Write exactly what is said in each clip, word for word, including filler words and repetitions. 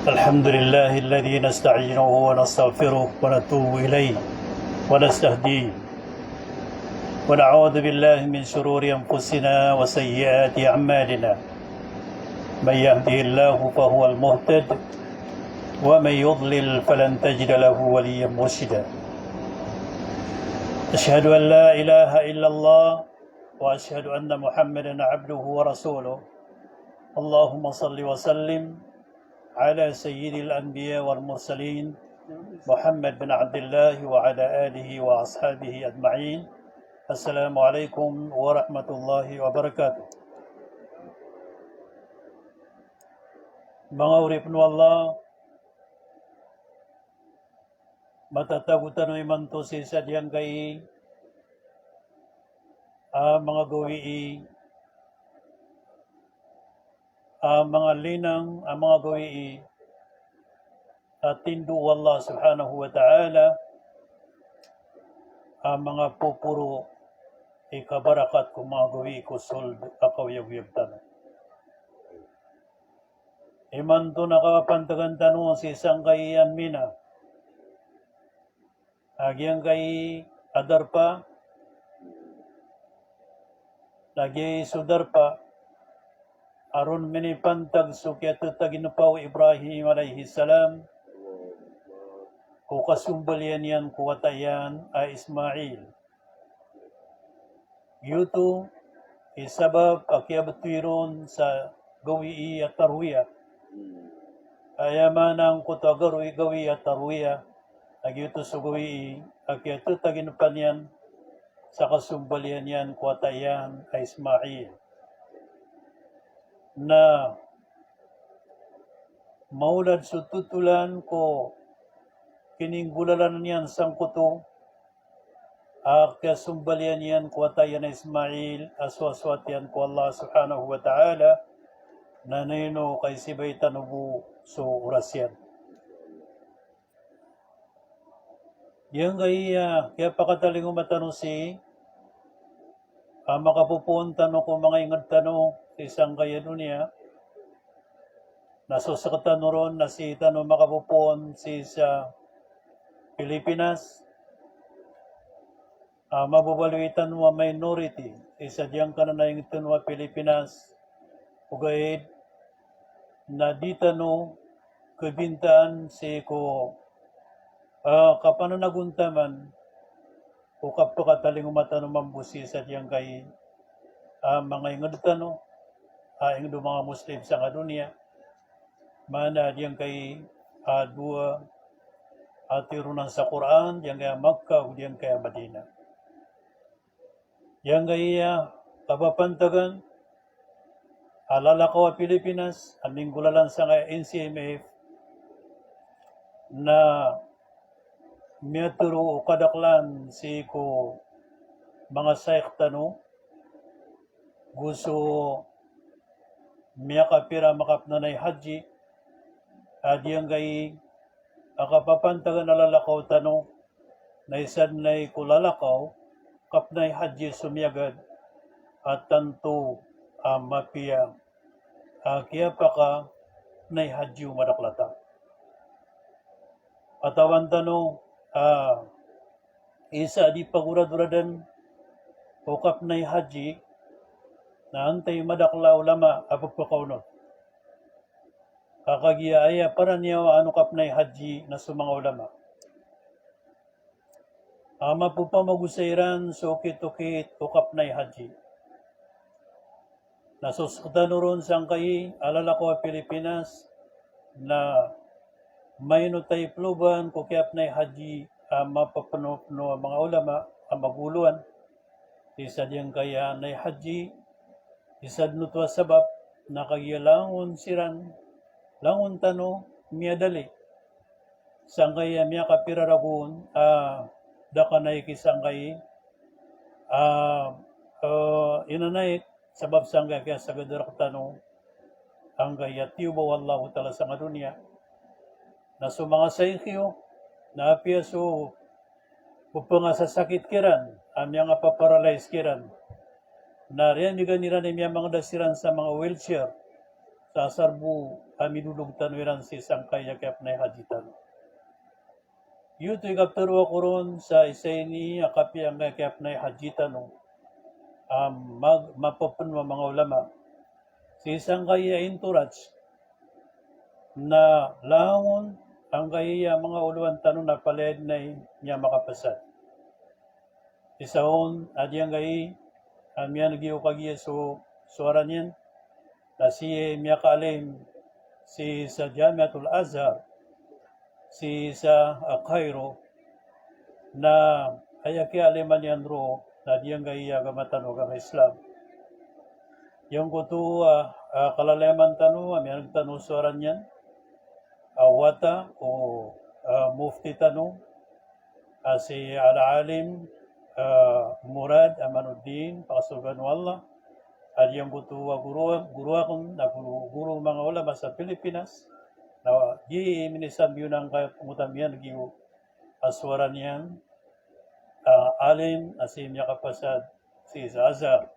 الحمد لله الذي نستعينه ونستغفره ونتوب إليه ونستهديه، ونعوذ بالله من شرور أنفسنا وسيئات أعمالنا. من يهده الله فهو المهتد، ومن يضلل فلن تجد له وليا مرشدا. أشهد أن لا إله إلا الله، وأشهد أن محمدا عبده ورسوله. اللهم صل وسلم على سيد الأنبياء والمرسلين، محمد بن عبد الله وعلى آله وأصحابه أجمعين. السلام عليكم ورحمة الله وبركاته. Manga oripn o Allah, matatago tano imanto sii sa giyangkai a manga gawii, a manga linang a manga gawii a tindo o Allah subhanahu wa ta'ala a manga poporo i kabarakat ko manga gawii ko sold a kaoyagoyag tano. Imanto na kapapantagan tano sii sangkai a Mina a giyangkai a darpa, na giya so darpa a ron minipantag so kiyatataginpa o Ibrahim alayhis salam ko kasombalian iyan ko wata iyan a Ismail. Giyoto i sabap a kiyabtowi ron sa gawii a tarwiya. Aya maana angkoto a garo-, gawii a tarwiya, a giyoto so gawii a kiyatataginpa niyan sa kasombalian iyan ko wata iyan a Ismail. Na maolad so totolan ko kininggolalan iyan sangkoto a kiyasombalian iyan ko wata iyan a Ismail a sowasowat iyan ko Allah subhanahu wa ta'ala, na ino kaisibay tano bo so oras iyan. Giyangkai a kiyapakatalingoma tano sii a makapopoon tano ko manga ingd tano sii sangkai a doniya, na so sktano ron na sii tano makapopoon sii sa Pilipinas, a mababaloy tano a minority sii sa giyangkanan a ingd tano a Pilipinas, ogaid na di tano khabintaan sii ko, a, kapananagontaman o kapakatalingoma tano mambo sii sa giyangkai a manga ingd tano a ingd o manga Muslim sangkai a doniya. Maana giyangkai a dowa a tironan sa Qur'an, giyangkai a Makkah, giyangkai a Madinah. Giyangkai a kapapantagan a lalakaw a Pilipinas a minggolalan sangkai a N C M F na miyatharo o kadaklan sii ko manga shaykh tano go so miyakapira makapnay haji, a giyangkai a kapapantagan a lalakaw tano, na isa dn ko lalakaw kapnay haji so miyagad a tanto a mapiya a kiyapakapnay haji o madaklata. Katawan tano a isa di pagoradoradan o kapnay haji na antai madakl a ulama a pphakaonot. Ka kagiya aya paraniyawa ano kapnay haji na so manga ulama a mapopamagosay iran so okit-okit o kapnay haji. Na so sktano ron sangkai a lalakaw a Pilipinas na maino tayo ploban ko kiyapnay haji a mapapnopno a manga ulama a magoloan. Isa diyangkaya nay haji, isa dn oto a sabap na kagiya langon siran, langon tano miyadali sangkai a miyakapira ragon a da kanay ki sangkai a, a, inanay sabap sangkai a kiyasagad rktano angkaya tiyoba o Allahu Ta'ala sangkai a doniya. Na so manga saykh iyo na apiya so pphangasa sakit kiran a miyangapaparalyze kiran na riyan di ganiran i miyamangda siran sa manga wheelchair. ta asar bo a midolog tano iran sii sangkai a kiyapnay haji tano. Giyoto i kaptharo ako ron sa isa ini a kapiya angkai a kiyapnay haji tano a mag-, mapepeno a manga ulama sii sangkai a entourage na langon angkai a manga olowan tano na palaya dn i miyamakapasad. Isa on a giyangkai a miyaneg iyo kagiya so, so aran iyan, na sii miyakaalim sii sa Jamiatul Azhar, sii sa, ah, Cairo, na aya kiyaaliman iyan roo na giyangkai a agama tano a agama Islam. Giyangkoto a, ah, kalalayaman tano a miyaneg tano so aran iyan, ah, wata o, ah, mufti tano, ah, si Al-Alim, ah, Murad Amanuddin, pakasorgaan o Allah. A giyangkoto a goro, goro akn, na goro, goro o manga ulama sa Pilipinas. Na giya i minisambi on angkai a pngotaman iyan giya a so aran iyan, ah, alim a sii miyakapasad sii sa Azhar.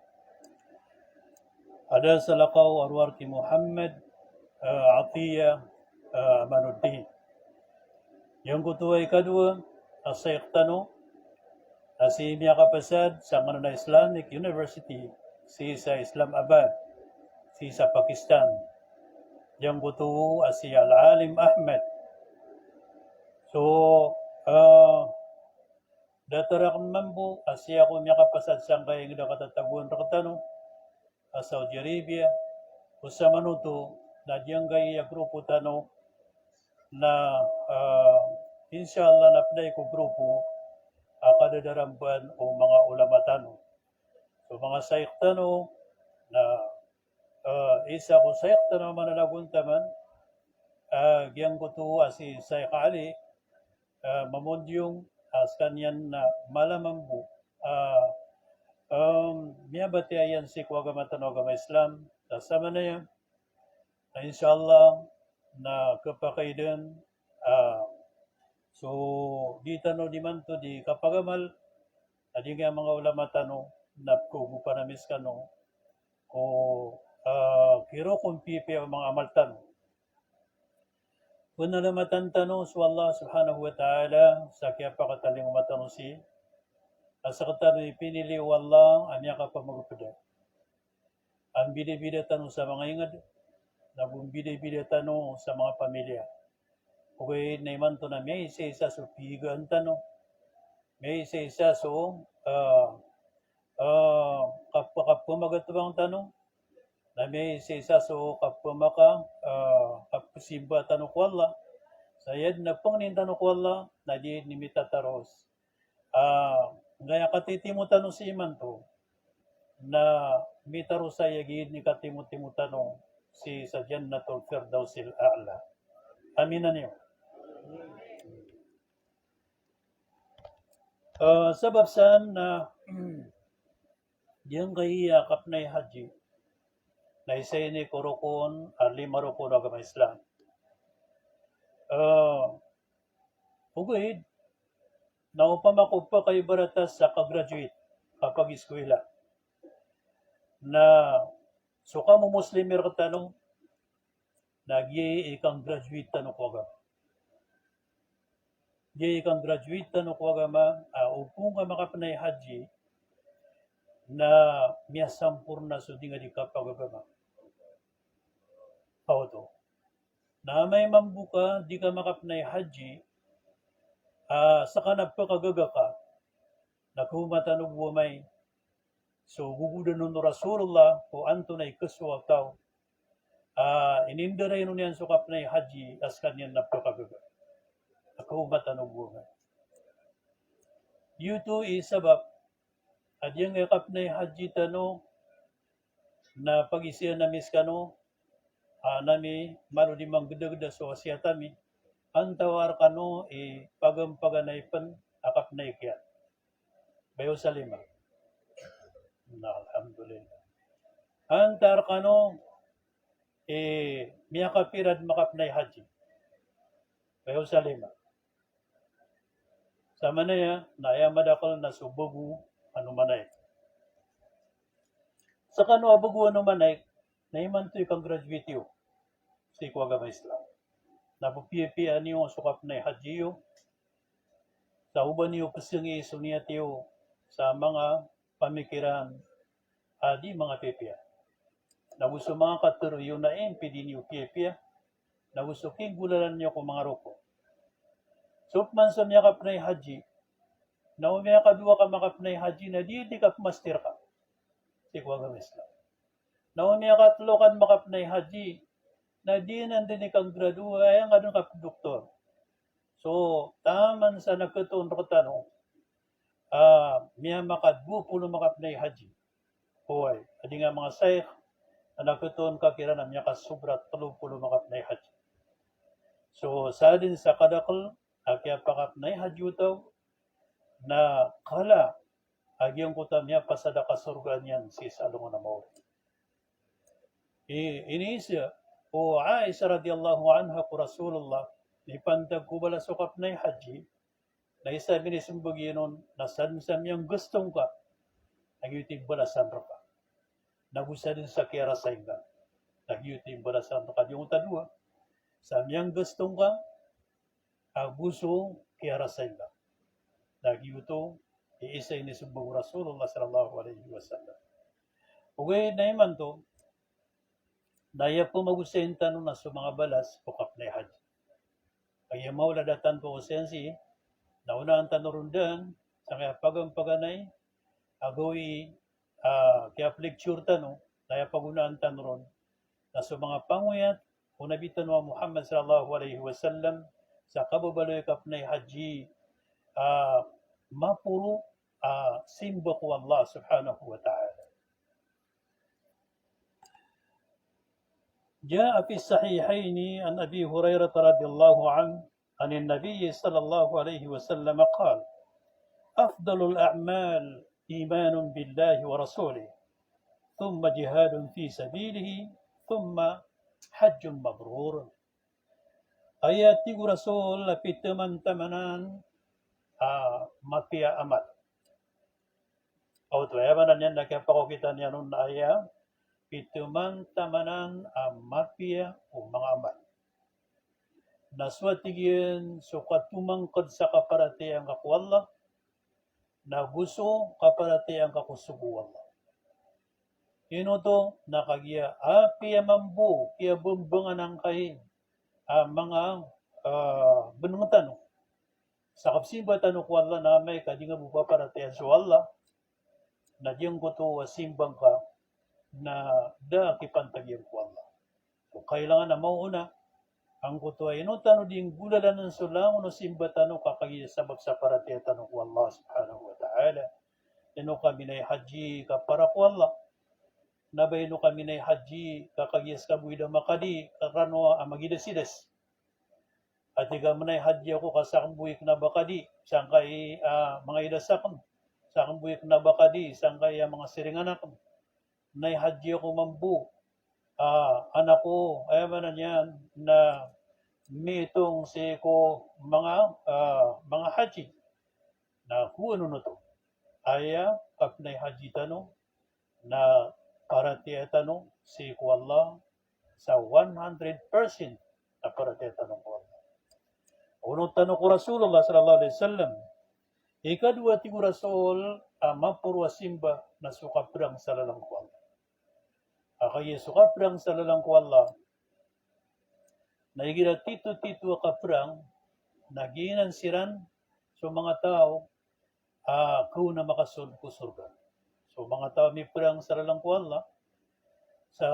Ada salakaw a rowar ki Muhammad, ah, Atiya, ah, Amanuddin. Giyangkoto a ikadowa a shaykh tano a sii miyakapasad sangkanan a Islamic University sii sa Islamabad, sii sa Pakistan. Giyangkoto a si Al-Alim Ahmad. So, ah, datar akn mambo a sii ako miyakapasad sangkai a ingd a katatagoan rktano a Saudi Arabia, o samanoto na giyangkai a grupo tano na, ah, insha Allah na pd aya ko grupo a kadadarambaan o manga ulama tano. So manga shaykh tano na, ah, isa ko shaykh tano a mananagontaman, ah, giyangkoto a si Shaykh Ali, ah, Mamondiong, ah, skaniyan na mala mambo, ah, em, miyabatiya iyan sii ko agama tano a agama Islam, sa samanaya, na insha Allah, na khapakay dn, ah, so di tano di imanto di kapagamal, a giyangkai a manga ulama tano, na pkhaogopan ami skano ko, ah, khirok o mpipiya o manga amal tano. Pnalamatan tano so Allah subhanahu wa ta'ala sa kiyapakatalingoma tano sii, a sktano i pinili o Allah a miyakapamagpda. A mbidabida tano sa manga ingd, nago mbidabida tano sa manga pamilya. Ogaid na imanto na miyaisa-isa so pigaan tano. Miyaisa-isa so, ah, ah, kap-, kapamagatbang tano. Na miyaisa-isa so kapamaka, ah, kapsimba tano ko Allah. Sa aya dn a pangnin tano ko Allah, na di dn i mitataros. Ah, angkaya katitimo tano sii imanto na mitarosay a giya dn i katimotimo tano sii sa Jannatul Firdausil A'la. Aminan iyo. Ah, sabap san na giyangkai a kapnay haji na isa ini ko rokon a lima rokon o agama Islam. Ah, ogaid na opama ko pakaibarata sa ka-graduate, kapag-eskwela, na so kamomoslimi rktano na giya i kan-graduate tano ko agama. Giya i kan-graduate tano ko agama, a opama ka makapnay haji na miyasamporna so di ngka di kapagagama. Kaoto. Na amay mambo ka di ka makapnay haji, ah, ska na pkagaga ka, na kaoma tano bo amay so gogodan on o Rasulullah ko antonaa i kasowa o taw a inindarainon iyan so kapnay haji a skaniyan na pkagaga. Na kaoma tano bo amay. Giyoto i sabap a giyangkai a kapnay haji tano na pagizaan ami skano, a, na mi malo di manggdagda so wasiyat ami, antawaa rkano i pagampaganay pn a kapnay kiyan. Bayo sa lima. Na, alhamdulillah. Antaa rkano i miyakapira dn makapnay haji. Bayo sa lima. Samanaya, na aya madakl na so bago a nomanayk. Skano a bago a nomanayk, na imanto i kan-graduate iyo. sii ko agama Islam. Na pphiyapiyaan iyo so kapnay haji iyo, sa o ba niyo pzangi so niyat iyo sa manga pamikiran a di manga piyapiya. Na go so manga katharo iyo na aya pd niyo piyapiya, na go so kinggolalan iyo ko manga roko. So pman so miyakapnay haji, na o miyakadowa ka makapnay haji na di, di kapmastir ka sii ko agama Islam. Na o miyakatlo ka makapnay haji, na di nan dn i kanggraduwa, aya nga dn kapdoktor. So, taman sa na khatoon rktano a miyamakadowa polo makapnay haji. Oway, a di nga manga shaykh a na khatoon ka kiran a miyakasobra tlo polo makapnay haji. So, sadn sa kadakl a kiyapakapnay haji o taw na kala a giyangkoto a miyapasad a kasorgaan iyan sii sa alongan a maori. I, iniiza o Aisha radhiyallahu anha ko Rasulullah, mipantag ko balas o kapnay haji, na isa a minismbag iyan on na sadn sa miyanggastong ka, na giyoto i balasan rka. Na go sadn sa kiyarasay ngka, na giyoto i balasan rka. Giyangkoto a dowa, sa miyanggastong ka, ago so kiyarasay ngka. Na giyoto i isa a inismbag o Rasulullah sallallahu alaihi wasallam. Ogaid na imanto, na aya pmagosayn tano na so manga balas o kapnay haji. Aya maolad a tanto ko sensi, na onaan tano ron dn, sangkaya pagampaganay a gawii a kiyaplecture tano, na aya pagonaan tano ron na so manga pangoyat o Nabi tano a Muhammad sallallahu alaihi wasallam sa kababaloy o kapnay haji a maporo a simba ko Allah subhanahu wa ta'ala. جاء في الصحيحين عن أبي هريرة رضي الله عنه عن النبي صلى الله عليه وسلم قال: أفضل الأعمال إيمان بالله ورسوله، ثم جهاد في سبيله، ثم حج مبرور. Aya tig o Rasul a pitaman tamanan a mapiya a amal. Oto, aya maana niyan na kiyapakokita niyan on na aya pitaman tamanan a mapiya o manga amal. Na so a tig iyan so katomangkd sa kaparatiyaya ngka ko Allah, na go so kaparatiyaya ngka ko sogo o Allah. Ino oto? Na kagiya apiya mambo, kiyabambangan angkai a manga, ah, bnng tano sa kapsimba tano ko Allah, na amay ka di nga bo paparatiyayaan so Allah, na giyangkoto a simba ngka na da a kipantag iyan ko Allah. So kailangan a maona angkoto a ino tano di nggolalanan so langon o simba tano ka kagiya sabap sa paratiyaya tano ko Allah subhanahu wa ta'ala. Ino ka minay haji ka para ko Allah? Na ba ino ka minay haji ka kagiya ska bo i da makadi, ka rano a magidasidas? A tig ka, minay haji ako ka sakn bo i kna ba kadi sangkai a manga ida sakn, sakn bo i kna ba kadi sangkai a manga siringan akn. Minay haji ako mambo, ah, anak ko, aya maana niyan na mitong sii ko manga, ah, manga haji. Na kowan on oto. Aya kapnay haji tano na paratiyaya tano sii ko Allah sa one hundred percent na paratiyaya tano ko Allah. Onot tano ko Rasulullah sallallahu alaihi wasallam. Ikadowa, tig o Rasul, a maporo a simba na so kaprang sa lalan ko Allah. A kagiya so kaprang sa lalan ko Allah, na igira titotito a kaprang, na giyanan siran so manga taw a kaona makasold ko sorga. So manga taw a miprang sa lalan ko Allah, sa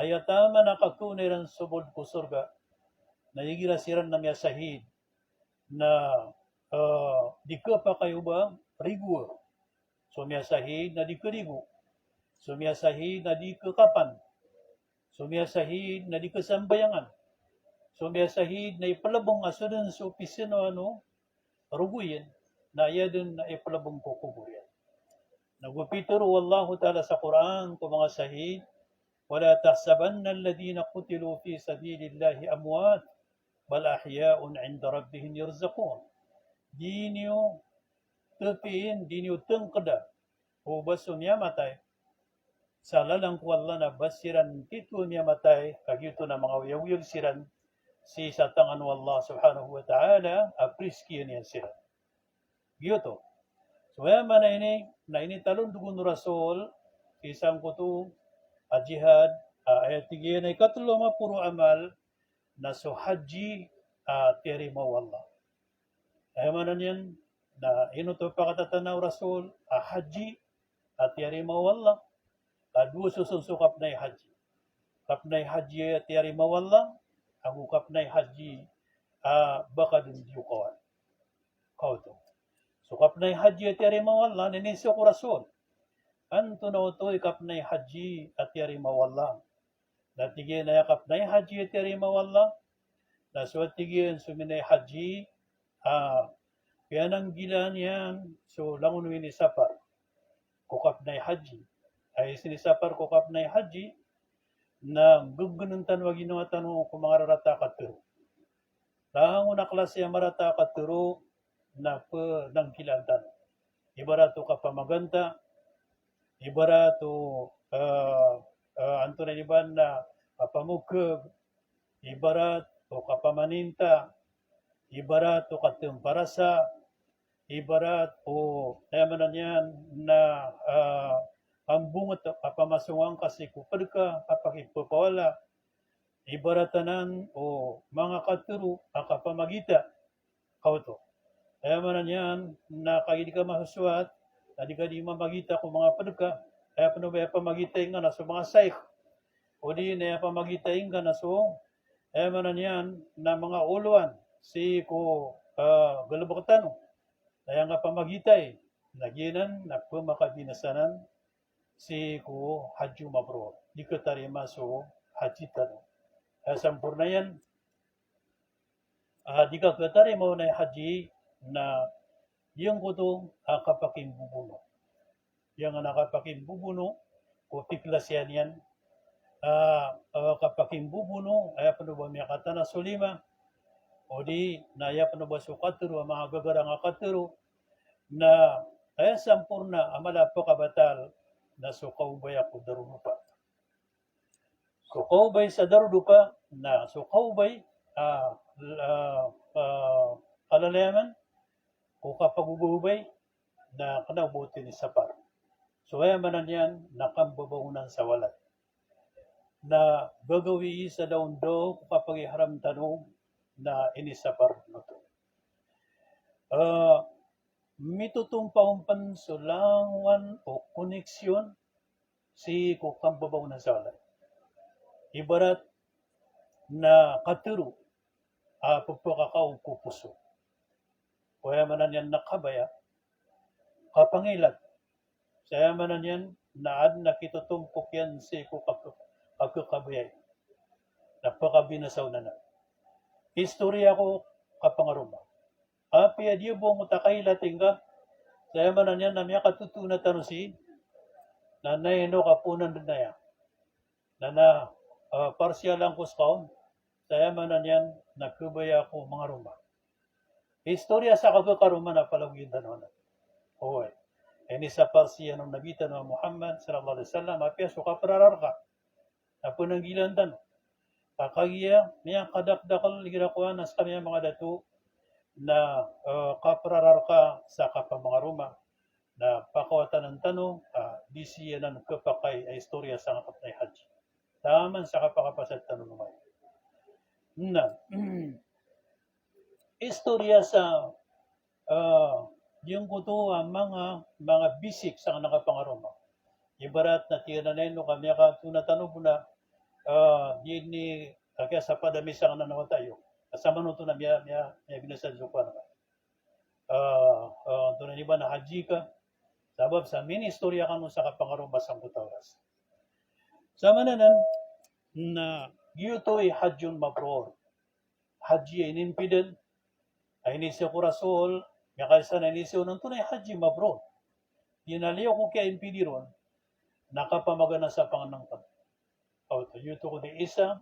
aya taman a kakaona iran sold ko sorga, na igira siran na miyasahid, na, eh, di kapakay o ba rigowa. So miyasahid na di karigo. So miyasahid na di kakapan. So miyasahid na di kasambayangan. So miyasahid na iplbng a so dn so pisn o ano, rogo iyan, na aya dn na iplbng ko kobor iyan. Na go pitharo o Allahu Ta'ala sa Qur'an ko manga sahid, "Wa la tahsabanna alladhina qutilu fi sabilillahi amwat, bal ahya'un 'inda rabbihim yurzaqun." Di niyo tpiin, di niyo tngkda o ba so miyamatay sa lalan ko Allah na ba siran titho miyamatay, ka giyoto na manga oyagoyag siran sii sa tangan o Allah subhanahu wa ta'ala a priskiyan iyan siran. Giyoto. So aya maana ini, na initalondog on o Rasul sii sangkoto a jihad, a, aya tig iyan a ikatlo a maporo a amal na so haji a tiyarima o Allah. Aya maana niyan na ino oto pakatatanaa o Rasul a haji a tiyarima o Allah. Ka dowa soson so kapnay haji. Kapnay haji a tiyarima o Allah, ago kapnay haji a ba ka dn di o kawan. Kaoto. So kapnay haji a tiyarima o Allah, na iniiza ko Rasul, antonaa oto i kapnay haji a tiyarima o Allah? Na tig iyan a aya kapnay haji a tiyarima o Allah na so, a tig iyan, so minay haji a piyananggilaan iyan so langon o inisapar ko kapnay haji. Aya isinisapar ko kapnay haji na gggnn tano a ginawa tano ko manga rarata a katharo. Langon a klasi a marata a katharo na pnanggilaan tano. Ibarat o kapamaganta, ibarat o, eh, eh, antonaa ini ba, na kapamokg, ibarat o kapamaninta, ibarat o kathmparasa, ibarat o, aya maana niyan na, eh, kambongt, kapamasong angka sii ko pd ka, kapakipphawala, ibarat anan o manga katharo a kapamagita. Kaoto. Aya maana niyan na kagiya di ka masosoat, na di ka di mamagita ko manga pd ka, aya pn o ba aya pamagita ingka na so manga shaykh. Odi na aya pamagita ingka na so, aya maana niyan na manga olowan sii ko, eh, galbk tano. Na aya ngka pamagita i, na giyanan na pmakabinasa anan sii ko haji mabrur. Di katarima so haji tano. Aya samporna iyan, a, di ka katarima on a haji na giyangkoto a kapakimbobono. Giyangkanan a kapakimbobono ko piklasiyan iyan, a, a, kapakimbobono, aya pn o ba miyakatana so lima, odi na aya pn o ba so katharo a manga gagarang a katharo, na aya samporna a mala a pkabatal na so kaobay ko darodopa. So kaobay sa darodopa, na so kaobay, a, a, a, kalalayaman ko kapagogaobay, na kna o ba oto inisapar. So aya maana niyan na kambabangonan sa walay. Na gagawii sa daondaw ko kapagiharam tano na inisapar oto. A, mitotompa on pn so langowan o koneksyon sii ko kambabangonan sa walay. Ibarat na katharo a pphakakaog ko poso. Ko aya maana niyan na kabaya, kapangilat. Sa aya maana niyan na adn a kitotompok iyan sii ko kak-, kak-, kabaya. Na pakabinasa on anan. Istoriya ko kapangaroma. Apiya di bo ngka kailat ingka, sa aya maana niyan na miyakatotoona tano sii, na naino ka ponan dn aya. Na na, a, parsiyalan ko ska on, sa aya maana niyan na kabaya ko mangaroma. Istoriya sa kakakaroma na palagoyin tano anan. Oway. Inisapar siyan o Nabi tano a Muhammad sallallahu alaihi wasallam, apiya so kaprara rka na pnanggilaan tano. Ka kagiya miyakadakdakl igira kowan a skami a manga dato na, e, kaprara rka sa kapamangaroma, na pakawatanan tano, a, di siyanan khapakay a istoriya sa ngka kapnay haji. Taman sa kapakapasad tano lomay. Na istoriya sa, e, giyangkoto a manga, manga bisik sangkanan a kapangaroma. Ibarat na tiyanan ino ka miyakatoona tano bo na, e, giyai, kagiya sa pd a misangkanan a wata iyo. Sa manoto na miya, miya, miyabinasa so kowan ka. E, e, antonaa ini ba na haji ka. Sabap sa ministoriya kano sa kapangaroma sangkoto a oras. Sa maana nan na giyoto i hajjun mabrur. Haji a inimpidan, a iniiza ko Rasul, miyakaisa na iniiza on, antonaa i haji mabrur. Di na liyo ko kiyaimpidir on, na kapamaganasa pangnngkn. Oto, giyoto ko di isa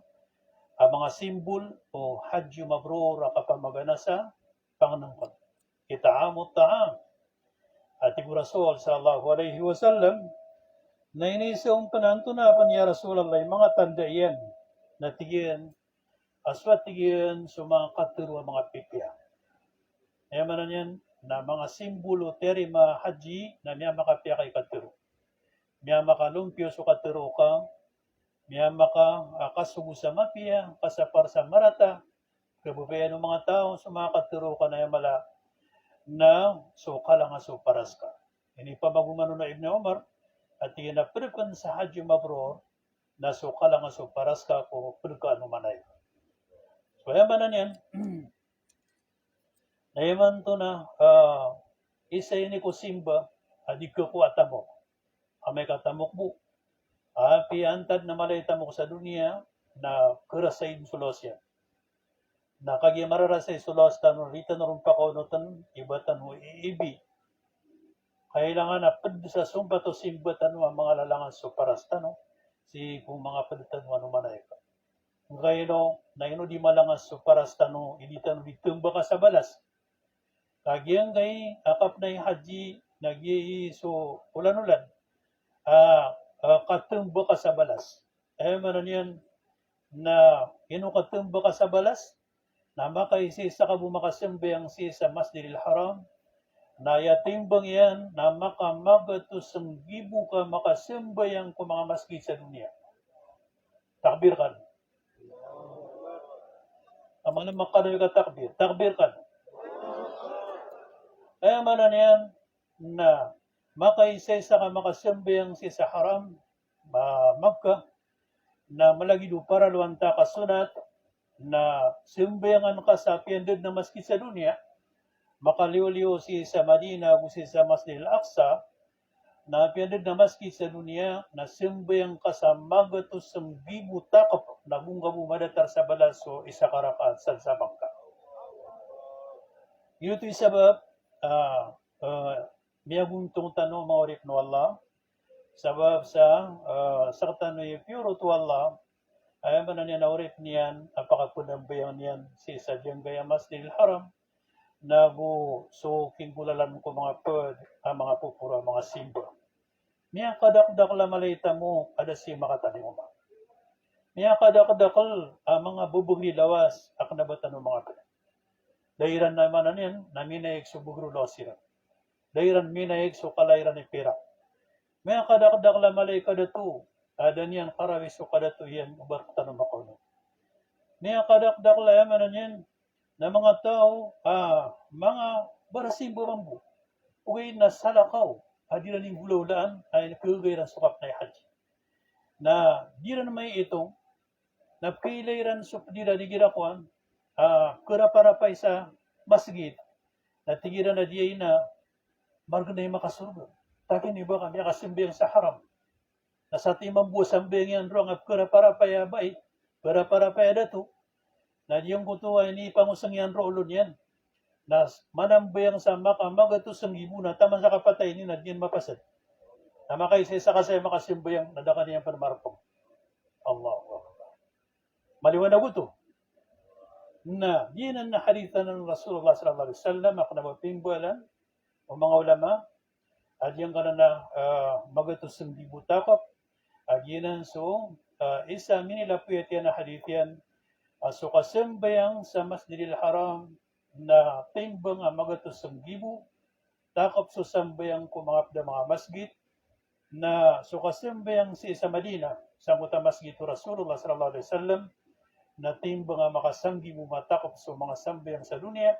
a manga simbol o haji mabrur a kapamaganasa pangnngkn. It'amu ta'am. A tig o Rasul sallallahu alaihi wasallam, Na iniiza on pn antonaa pn ya Rasulullah i manga tanda iyan? Na tig iyan a so, tig iyan, so manga katharo a manga pipiya. Aya maana niyan na manga simbolo o tiyarima a haji na miyamakapiyakay katharo. Miyamakalompiyos o katharo ka, miyamaka, ah, kasogo sa mapiya, kasapar sa marata, kababayaan o manga taw so manga katharo ka na aya mala na so kalangan so paras ka. Inipamagoman on o Ibn Umar a tig iyan a pd pn sa haji mabrur na so kalangan so paras ka ko pd ka a nomanay. So aya maana niyan na imanto na, ah, isa ini ko simba a di ka ko a tamok. Amay ka tamok bo, apiya antad na mala i tamok sa doniya na karasain so lawas iyan. Na kagiya mararasay so lawas tano, di tano ron pakaonotn, iba tano iibi. Kailangan a pd sa sompat o simba tano a manga lalangan so paras tano sii ko manga pd tano a nomanay ka. Ngkaino na ino di malangan so paras tano, i di tano di tmbaka sa balas? Kagiya ngkai a kapnay haji na giya i so olan-olan a, a, katmbaka sa balas. Aya maana niyan na ino katmbaka sa balas? Na makaisaisa ka bo makasambayang sii sa Masjidil Haram, na aya timbang iyan na makamagatos nggibo ka makasambayang ko manga masgit sa doniya. Takbir kan. Amal makano ka takbir, takbir kan. Aya maana niyan na makaisaisa ka makasambayang sii sa Haram, ma-, Makkah, na malagid o paralowan ta ka sunat, na sambayangan ka sa apiya ndad na masgit sa doniya, makaliyo-liyo sii sa Madinah ago sii sa Masjid Al-Aqsa, na apiya ndad na masgit sa doniya, na sambayang ka sa magatos nggibo takp, na go ngka bo madatar sa balas o isa ka rakaat san sa Makkah. Giyoto i sabap, ah, ah, miyagontong tano manga oripn o Allah, sabap sa, ah, sktano i piyorot o Allah, aya maana niyan a oripn iyan a pakapnambayang iyan sii sa giyangkaya Masjidil Haram, nago so kinggolalan ko manga pd a manga poporo a manga simba. Miyakadakdakl a mala i tamok a da sii makatalingoma. Miyakadakdakl a manga bbgr i lawas a kna ba tano manga pd. Da iran na maana niyan na minaig so bbgr o lawas iran. Da iran minaig so kala iran i pirak. Miyakadakdakl a mala i kadato a da niyan karawi so kadato iyan o ba rktano makaonot. Miyakadakdakl a, aya maana niyan na manga taw a manga barasimba mambo, ogaid na salakaw a di iran inggolawlaan a inkhagaga iran so kapnay haji. Na di iran maiitong, na pkailay iran so pd iran igira kowan, ah, karaparapay sa masgit. Na tig iran a di aya na margn a makasorga. Takin i ba ka miyakasambayang sa Haram. Na satiman bo a sambayang iyan roo a pkaraparapay a bai, pkaraparapay a dato. Na giyangkoto a inipangosng iyan roo o olo niyan. Na s-, manambayang sa maka magatos nggibo na taman sa kapatay niyan na di niyan mapasad. Na makaisaisa ka saya makasambayang na da ka niyan pn marpng. Allahu Akbar. Maliwanag oto. Na giyanan na hadith anan o Rasulullah sallallahu alaihi wasallam a kna ba pimbalan o manga ulama a giyangkanan a, ah, magatos nggibo takp, a giyanan so, ah, isa a minilapoy a tiyan a hadith iyan, a so kasambayang sa Masjidil Haram na timbang a magatos nggibo takp so sambayang ko manga pd a manga masgit, na so kasambayang sii sa Madinah, sangkoto a masgit o Rasulullah sallallahu alaihi wasallam, na timbang a makasanggibo matakp so manga sambayang sa doniya,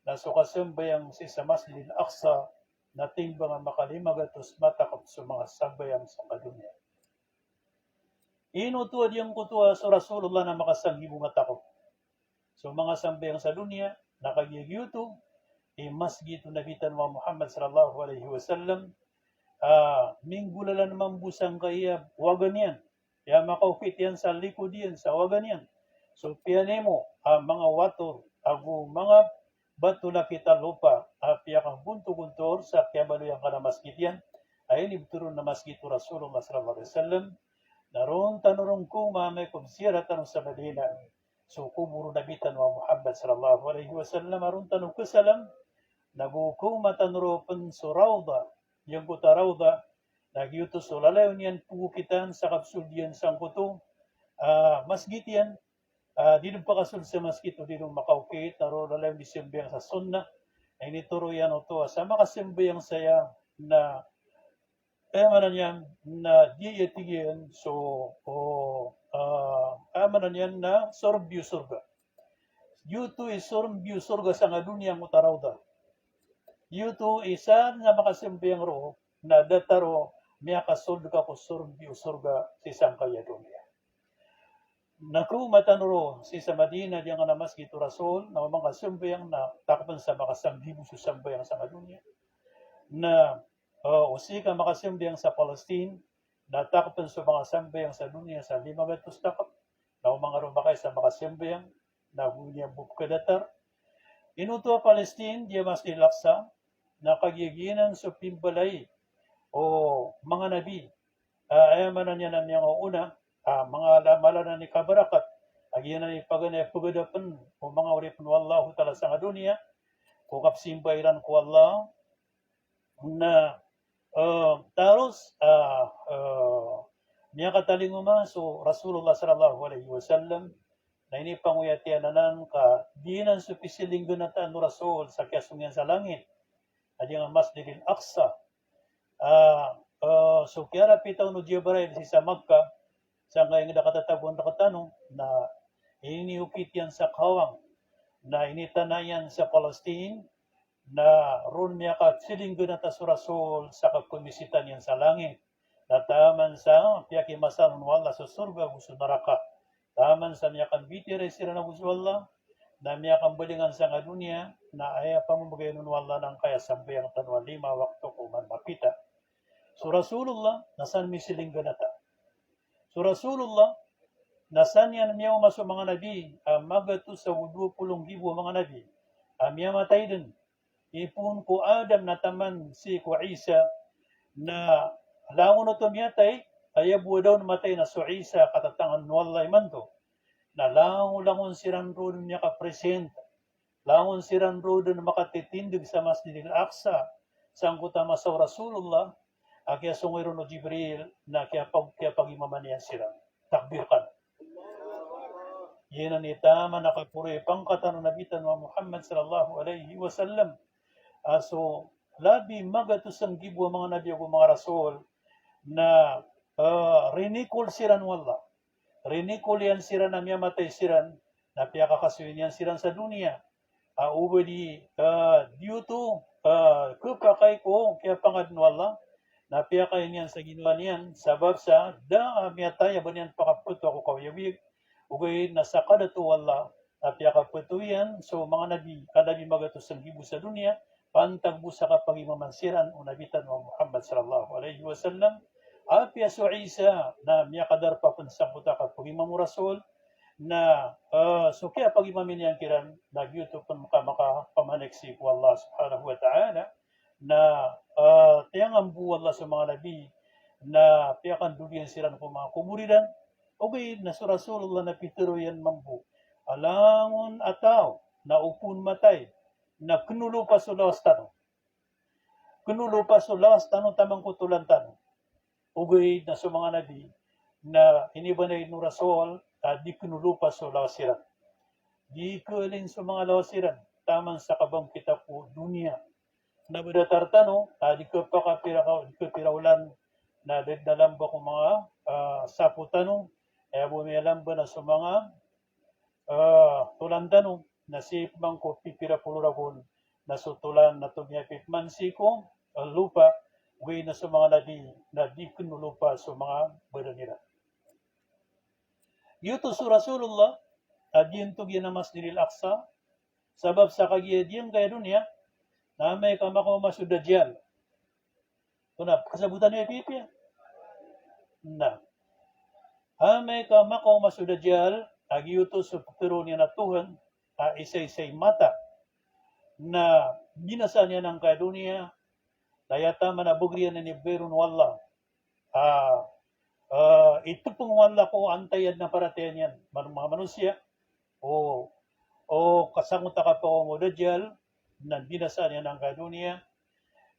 na so kasambayang sii sa Masjidil Aqsa, na timbang a makalima gatos matakp so manga sambayang sa kadoniya. Ino oto a giyangkoto a so Rasulullah na makasanggibo matakp so manga sambayang sa doniya, na kagiya giyoto i masgit o Nabi tano a Muhammad sallallahu alaihi wasallam, ah, minggolalan mambo sangkaya waga niyan, aya makaokit iyan sa likod iyan sa waga niyan so piyanimo a manga wator ago manga bato lakit a lopa a piyakagontogontor sa kiyabaloy angkanan a masgit iyan, a inibtho ron a masgit o Rasulullah sallallahu alaihi wasallam. Na ron tano ron koma amay ko mziyarah tano sa Madinah so kobor o Nabi tano a Muhammad sallallahu alaihi wasallam, a ron tano kasalam, nago koma tano ron pn so rawdah, giyangkoto a rawdah Na giyoto so lalayon iyan pogokitan sa kapsold iyan sangkoto a masgit iyan, a di den pakasold sa masgit o di den makaokit, na roo lalayon di sambayang sa sunnah. Na initoro iyan oto a sa makasambayang saya na, aya maana niyan na di aya tig iyan so, o, a, aya maana niyan na sorbi o sorga. Giyoto i sorbi o sorga sangka doniya angkoto a rawdah. Giyoto i isa na makasambayang roo na datar o miyakasold ka ko sorbi o sorga sii sangkaya doniya. Na ko matan roo sii sa Madinah, giyangkanan a masgit o Rasul, na o manga sambayang na takpen sa makasanggibo so sambayang sangka doniya. Na, eh, o sii ka makasambayang sa Palestine, na takpen so manga sambayang sa doniya sa lima gatos takp. Na o manga roo makaiza makasambayang, na go niyan bo pkhadatar. Ino oto a Palestine, giya Masjid Al-Aqsa, na kagiya giyanan so pimbalay o manga nabi, a, aya maana niyan na miyangaoona, a, manga la-, mala anan i kabarakat a giyanan i paganay a pagadapen o manga oripen o Allahu Ta'ala sangka doniya, ko kapsimba iran ko Allah, na, eh, taros, a, eh, miyakatalingoma so Rasulullah sallallahu alaihi wasallam, na inipangoyat iyan anan ka di anan so pisilinggenataan o Rasul sa kiyasong iyan sa langit a giyangkai a Masjidil Aqsa. A, eh, so kiyarapitan o Jibrail sii sa Makkah, sangkai inged a katatagoan rektano, na iniokit iyan sa kawang, na initana iyan sa Palestine, na ron miyakasilinggenata so Rasul sa kapamisita niyan sa langit. Na taman sa piyakimasalan o Allah so sorga ago so naraka. Taman sa miyakambitiyarai siran ago so Allah, na miyakambalingan sangka doniya, na aya pamamagayan o Allah na angkaya sambayang tano a lima wakto ko oman mapita. So Rasulullah, na san misilinggenata. So Rasulullah, na san iyan miyaoma so manga nabi, a magatos ago dowa polo nggibo a manga nabi a miyamatay den. Ipoon ko Adam na taman sii ko Isa, na langon oto miyatay, aya bo a da on matay na so Isa a katatangan o Allah imanto. Na langon-langon siran roo den miyaka-present, langon siran roo den makatitindeg sa Masjidil Aqsa, sangkoto a masa o Rasulullah, a kiyasongoy ron o Jibril, na kiyapag-, kiyapagimaman iyan siran. Takbir kano. Giyanan i taman a kaporo i pangkatan o Nabi tano a Muhammad sallallahu alaihi wasallam. A so labi magatos a nggibo a manga nabi ago manga rasul na, eh, rinikol siran o Allah. Rinikol iyan siran a miyamatay siran, na piyakakasoy niyan siran sa doniya. A oba di, eh, giyoto, eh, khapakay ko kiyapangadn o Allah, na piyakaay niyan sa ginawa niyan, sabap sa da a miyatay a ba niyan pakapto ko kaoyagoyag, ogaid na sa kadato o Allah, na piyakapto iyan so manga nabi, ka labi magatos a nggibo sa doniya, pantag bo sa kapagimaman siran o Nabi tano a Muhammad sallallahu alaihi wasallam. Apiya so Isa na miyakadarpa pen sangkoto a kapagimam o Rasul, na, eh, so kiyapagimami niyan kiran, na giyoto pen ka makapamanik sii ko Allah subhanahu wa ta'ala, na, eh, tiyangan bo o Allah so manga nabi, na piyakandod iyan siran ko manga kobor iran, ogaid na so Rasulullah na pitharo iyan mambo a langon a taw na opama matay, na keno lopa so lawas tano. Keno lopa so lawas tano taman ko tolan tano. Ogaid na so manga nabi na inibanay o Rasul a di keno lopa so lawas iran. Di kaalin so manga lawas iran taman sa kabangkit ko doniya. Na ba datar tano a di khapakapira ka, di khapira olan na da den a lamba ko manga, ah, sapo tano, aya bo miyalamba na so manga, ah, tolan tano, na sii pman ko pipira polo ragon, na so tolan na tomiyapi pman sii ko, ah, lopa, ogaid na so manga nabi na di keno lopa so manga badan iran. Giyoto so Rasulullah a giyantog iyan a Masjidil Aqsa, sabap sa kagiya giyangkaya doniya na amay ka makaoma so Dajjal. Tonaa, kasabotan iyo pipiya. Na amay ka makaoma so Dajjal, a giyoto so pitharo niyan a Tuhan a isa-isa i mata, na binasa niyan angkaya doniya, na aya taman a bagr iyan a inibgay ron o Allah. Ah, ah, itopeng o Allah ko antaa i adn a paratiyaya niyan, man-, manga manosiya, o, o kasangkoto a kapakaoma o Dajjal, na binasa niyan angkaya doniya,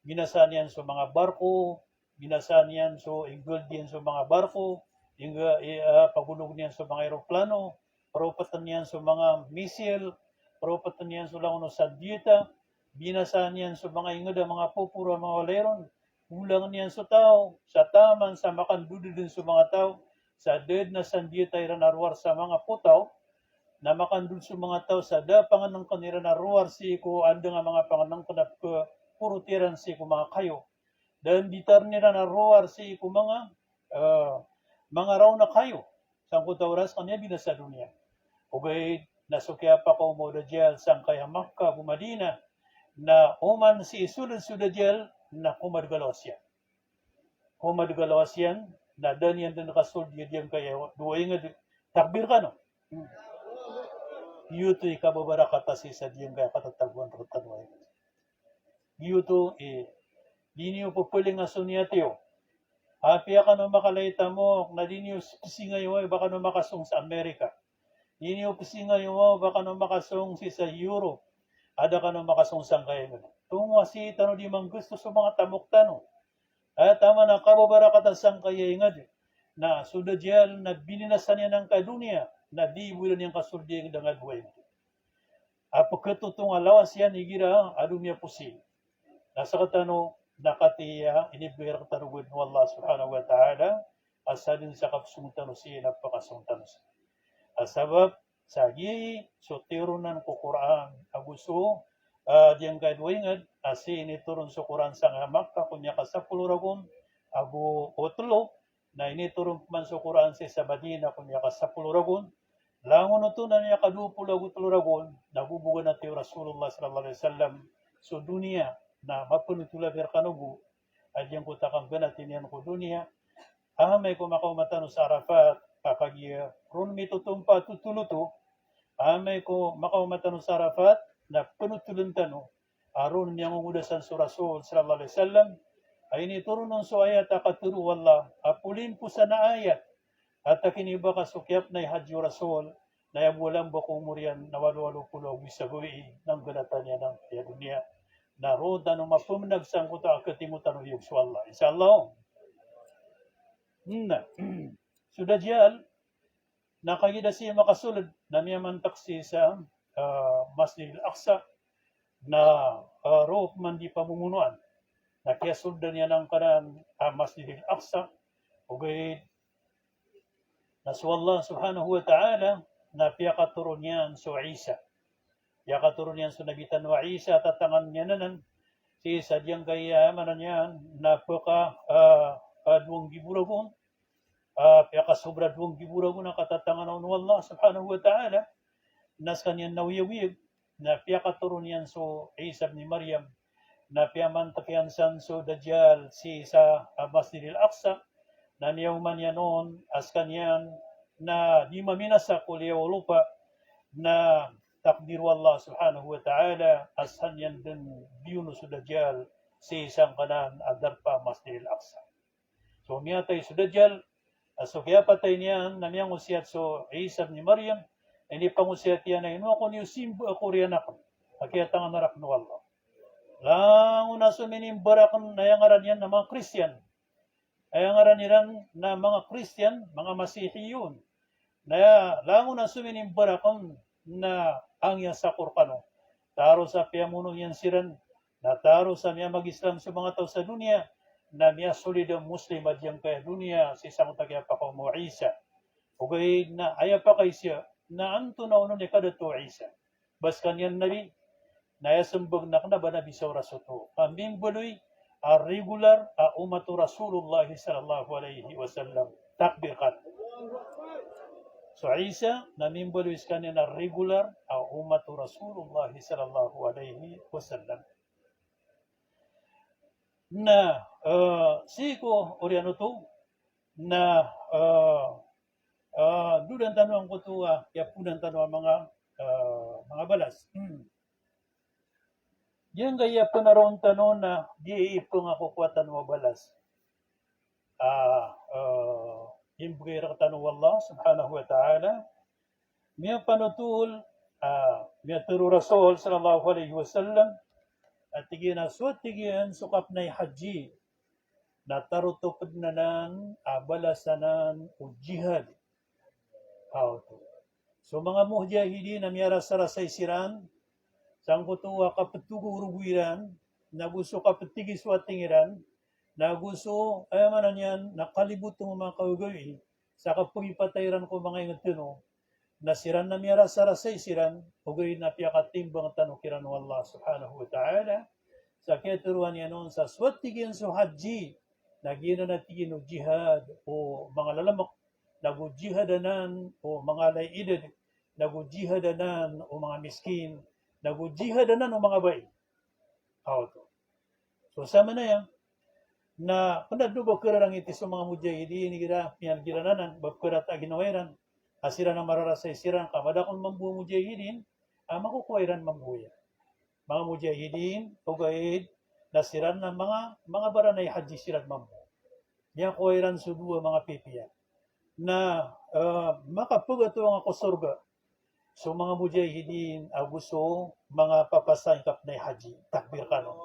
binasa niyan so manga barko, binasaan iyan so, inggaldi iyan so manga barko, ingga-, i-, ah, pagolog iyan so manga eroplano, ropeten iyan so manga misil, ropeten iyan so langon o sandiyata, binasaan iyan so manga inged a manga poporo a manga walay ron, olangen iyan so taw, sa taman sa makandodod den so manga taw, sa da den a sandiyata iran a rowar sa manga potaw, na makandodod so manga taw sa da a pangenengken iran a rowar sii ko andang a manga pangenengken a pekeporotiran sii ko manga kayo. Da den ditaren iran a rowar sii ko manga, eh, manga raon a kayo. Sangkoto a oras kaniyan binasa doniya. Ogaid na so kiyapakaoma o Dajjal sangkaya Makkah ago Madinah, na oman sii soled so Dajjal na komadeg a lawas iyan. Komadeg a lawas iyan, na da niyan den kasold iyan giyangkaya dowa inged. Takbir kano. Giyoto i kababarakata sii sa giyangkaya katatagoan rektano a inged. Giyoto i, di niyo pepelinga so niyat iyo. Apiya kano makalay tamok, na di niyo pesingayo a ba kano makasong sa Amerika. Di niyo pesingayo a ba kano makasong sii sa Europe. A da kano makasong sangkaya inged. Tongo a sii tano di manggesto so manga tamok tano. Aya taman a kababarakata sangkaya inged, na so Dajjal na binasa niyan angkaya doniya, na di bo iran iyan kasold iyan angkaya dowa inged. A peketotong a lawas iyan igira a domiyaposi. Na sekatano, na katii a inibegay rektano o God o Allah subhanahu wa ta'ala, a sadn sa kapesong tano sii na pekasong tano sii. A sabap sa giyai so tiyoronan ko Qur'an ago so, ah, giyangkaya dowa inged, a sii initoron so Qur'an sangkaya Makkah ko miyakasapolo ragon ago telo, na initoron peman so Qur'an sii sa Madinah ko miyakasapolo ragon. Langon oto na miyakadowa polo ago telo ragon, na gobogan a tig o Rasulullah sallallahu alaihi wasallam, so doniya na mapenotol a ba rekano bo, a giyangkoto a kangganati niyan ko doniya. Amay ko makaoma tano sa Arafat, a kagiya ron mitotompa a totol oto, amay ko makaoma tano sa Arafat, na penotolen tano a ron miyangongoda san so Rasul sallallahu alaihi wasallam, a initoron on so ayat a katharo o Allah, a polimposan a ayat, a takiniba ka so kiyapnay hadji o Rasul, na aya bo a lamba ko omor iyan na walo-walo polo ago isa gawii, na nggalatan iyan angkaya doniya. Na roo tano mapemenag sangkoto a katimo tano iyog so Allah, insha Allah. Na so Dajjal, na kagiya da sii makasold, na miyamantek sii sa, ah, Masjid Al-Aqsa, na, ah, roo peman di pamomonoan. Na kiyasoldan iyan angkanan a Masjid Al-Aqsa, ogaid na so Allah subhanahu wa ta'ala na piyakatoron iyan so Isa. Piyakatoron iyan so Nabi tano a Isa, tatangan iyan anan sii sa giyangkaya, maana niyan na peka, ah, ah, dowa nggibo ragon, ah, piyakasobra dowa nggibo ragon a katatangan on o Allah subhanahu wa ta'ala, na sekaniyan na oyag-oyag, na piyakatoron iyan so Isa bin Maryam, na piyamantek iyan san so Dajjal sii sa, ah, Masjid Al-Aqsa, na miyaoma niyan on a sekaniyan na di maminasa ko liyawaw o lopa, na takdir o Allah subhanahu wa ta'ala a san iyan den biyono so Dajjal sii sangkanan a darpa a Masjid Al-Aqsa. So miyatay so Dajjal, a so kiyapatay niyan na miyangosiyat so Isa bin Maryam, inipangosiyat iyan a ino ako niyo simba a koriyan aken a kiyatangan raken o Allah. Langon a so minimba raken na aya ngaran iyan na manga Kristiyan. Aya ngaran iran na manga Kristiyan, manga Masihiyun. Na aya langon a so minimba raken na angiyasako rekano. Taro sa piyamono iyan siran, na taro sa miyamag-Islam so manga taw sa doniya, na miyasolid a Muslim a giyangkaya doniya sii sangkoto a kiyapakaoma o Isa. Ogaid na aya pakaiza na antonaa onon i kadato o Isa. Ba sekaniyan Nabi, na aya sembag na kena ba Nabi sa oras oto. Ka mimbaloy a regular a omat o Rasulullah sallallahu alaihi wasallam. Takbir kan. So Isa, na mimbaloy sekaniyan a regular a omat o Rasulullah sallallahu alaihi wasallam. Na, eh, sii ko oriyan oto, na, eh, eh, dodan tano angkoto a, ah, kiyaponan tano a manga, eh, manga balas. Hmm. Giyangkaya penaroon tano na di ipengakokowa tano a balas. Ah, eh, imbegay rektano o Allah subhanahu wa ta'ala, miyapanotol, ah, miyatero o Rasul sallallahu alaihi wasallam, a tig iyan a so, tig iyan, so kapnay hadji, na tarotop dn anan a balasan anan o jihad. Aw, oto. So manga mujahidin a miyarasarasay siran sangkoto a kaptogorogo iran, nago so kaptigis o ating iran, nago so, aya maana niyan, na kalibotong o manga kagagawii sa kapagipatay iran ko manga ingd tano, na siran na miyarasarasay siran, ogaid na piyakatimbang tano kiran o Allah subhanahu wa ta'ala. Sa kiyatharoa niyan on sa so, tig iyan, so haji, na giyanan a, tig iyan, o jihad o manga lalamak, nago jihad anan o manga ala i idad, nago jihad anan o manga miskin, nago jihad anan o manga bai. Aw, oto. So samanaya na pn adn o ba kararangiti so manga mujahidin igira miyan'g iran anan, ba karata a ginawa iran. A siran a mararasay siran ka madakl mambo a mujahidin a makokowa iran mambo iyan. Manga mujahidin, ogaid na siran na manga, manga baranay haji siran mambo. Miyakowa iran so dowa manga pipiya. Na, eh, makapagato nga ko sorga so manga mujahidin ago so manga papasang i kapnay haji. Takbir kano.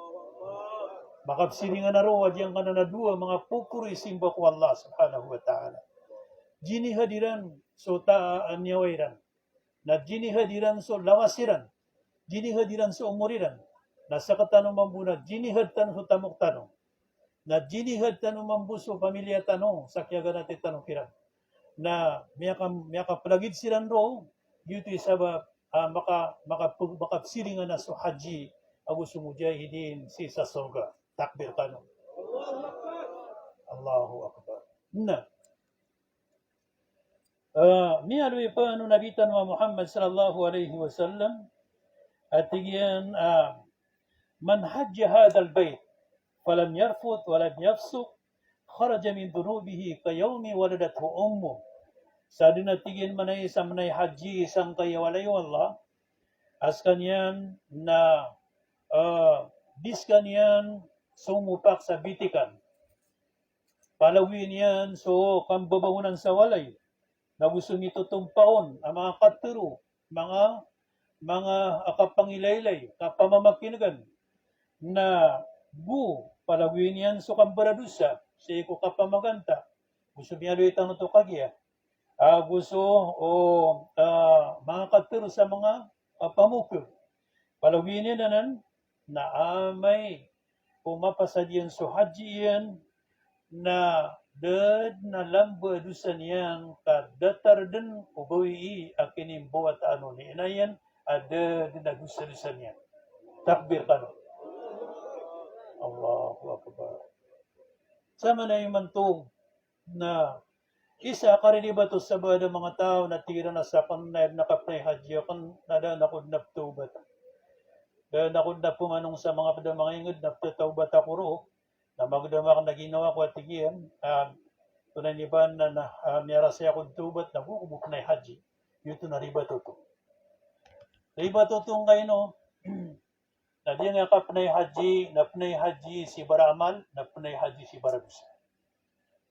Makapsiringan a roo a giyangkanan a dowa manga pokoro i simba ko Allah subhanahu wa ta'ala. Jinihad iran so ta-, niyawa iran. Na jinihad iran so lawas iran. Jinihad iran so omor iran. Na sktano mambo na jinihad tano so tamok tano. Na jinihad tano mambo so pamilya tano sa kiyaganati tano kiran. Na miyaka-, miyakaplagid siran roo, giyoto i sabap a maka-, maka-, makapsiringan a so haji ago so mujahidin sii sa sorga. Takbir kano. Allahu Akbar. Na Ah, miyaaloy pn o Nabi tano a Muhammad sallallahu alaihi wasallam a tig iyan a, "Man hajja hadhal bayt falam yarfuth walam yafsuq, kharaja min dhunubihi kayawmi waladathu ummuh." Sa dn a, tig iyan, manay sa manay haji sangkai a walay o Allah a skaniyan na, ah, di skaniyan songopak sa bitikan. Palagoyan iyan so kambabangonan sa walay, nago so mitotompaon a manga katharo, manga, manga, ah, kapangilaylay, kapamamakin'gan. Nago palagoyan iyan so kambaradosa sii ko kapamaganta, go so miyaaloy tano oto kagiya, ago so, o, ah, manga katharo sa manga, ah, pamokg. Palagoyan iyan anan, na amay ko mapasad iyan so haji iyan, na da dn a lamba a dosa niyan ka datar dn o gawii a kinimbawataan o ina iyan a da dn a dosa-dosa niyan. Takbir kano. Allahu Akbar. Samanaya imanto na isa a kariribat o sabaad a manga taw na tig iran a sakn na aya dn a kapnay haji akn na da dn ako dn a pthawbat. Da dn ako dn a pmanong sa manga pd a manga ingd na pthatawbat ako roo. Na magdam akn a ginawa ko a tig iyan, ah, tonaa i niban na, na, ah, miyarasay ako dn thawbat na go ako bo pnay haji. Giyoto na ribat oto. Ribat oto ngkaino, na di ngka pnay haji, na pnay haji sii baramal, na pnay haji sii baradosa.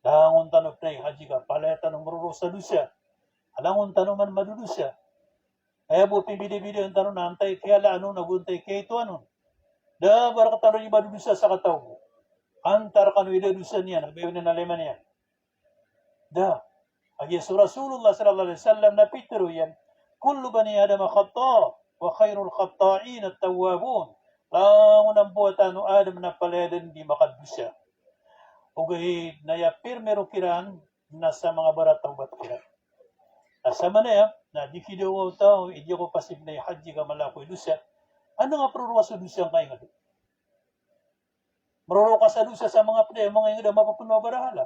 Langon tano pnay haji ka palaya tano mroro sa dosa. Langon tano man madodosa. Aya bo pimbidabidaan tano na antai kiyalaan on ago antai kiyaitoan on. Da a ba rktano i madodosa sa kataw bo. Antaa rkano i da a dosa niyan, a ba iyan na lima niyan. Da a giya so Rasulullah sallallahu alaihi wasallam na pitharo iyan, "Kullu bani Adama khatta, wa khairul khatta'in at-tawwabun." Langon a mbawataan o Adam na palaya dn di makadosa. Ogaid na aya pirmiro kiran na sa manga baratawbat kiran. Na samanaya na di kidawa o taw i di ako pasipnay haji ka mala ako i dosa. Anda nga proro ka sa dosa ngka ingd? Mroro ka sa dosa sa manga pd a manga ingd a mapapno a barahala.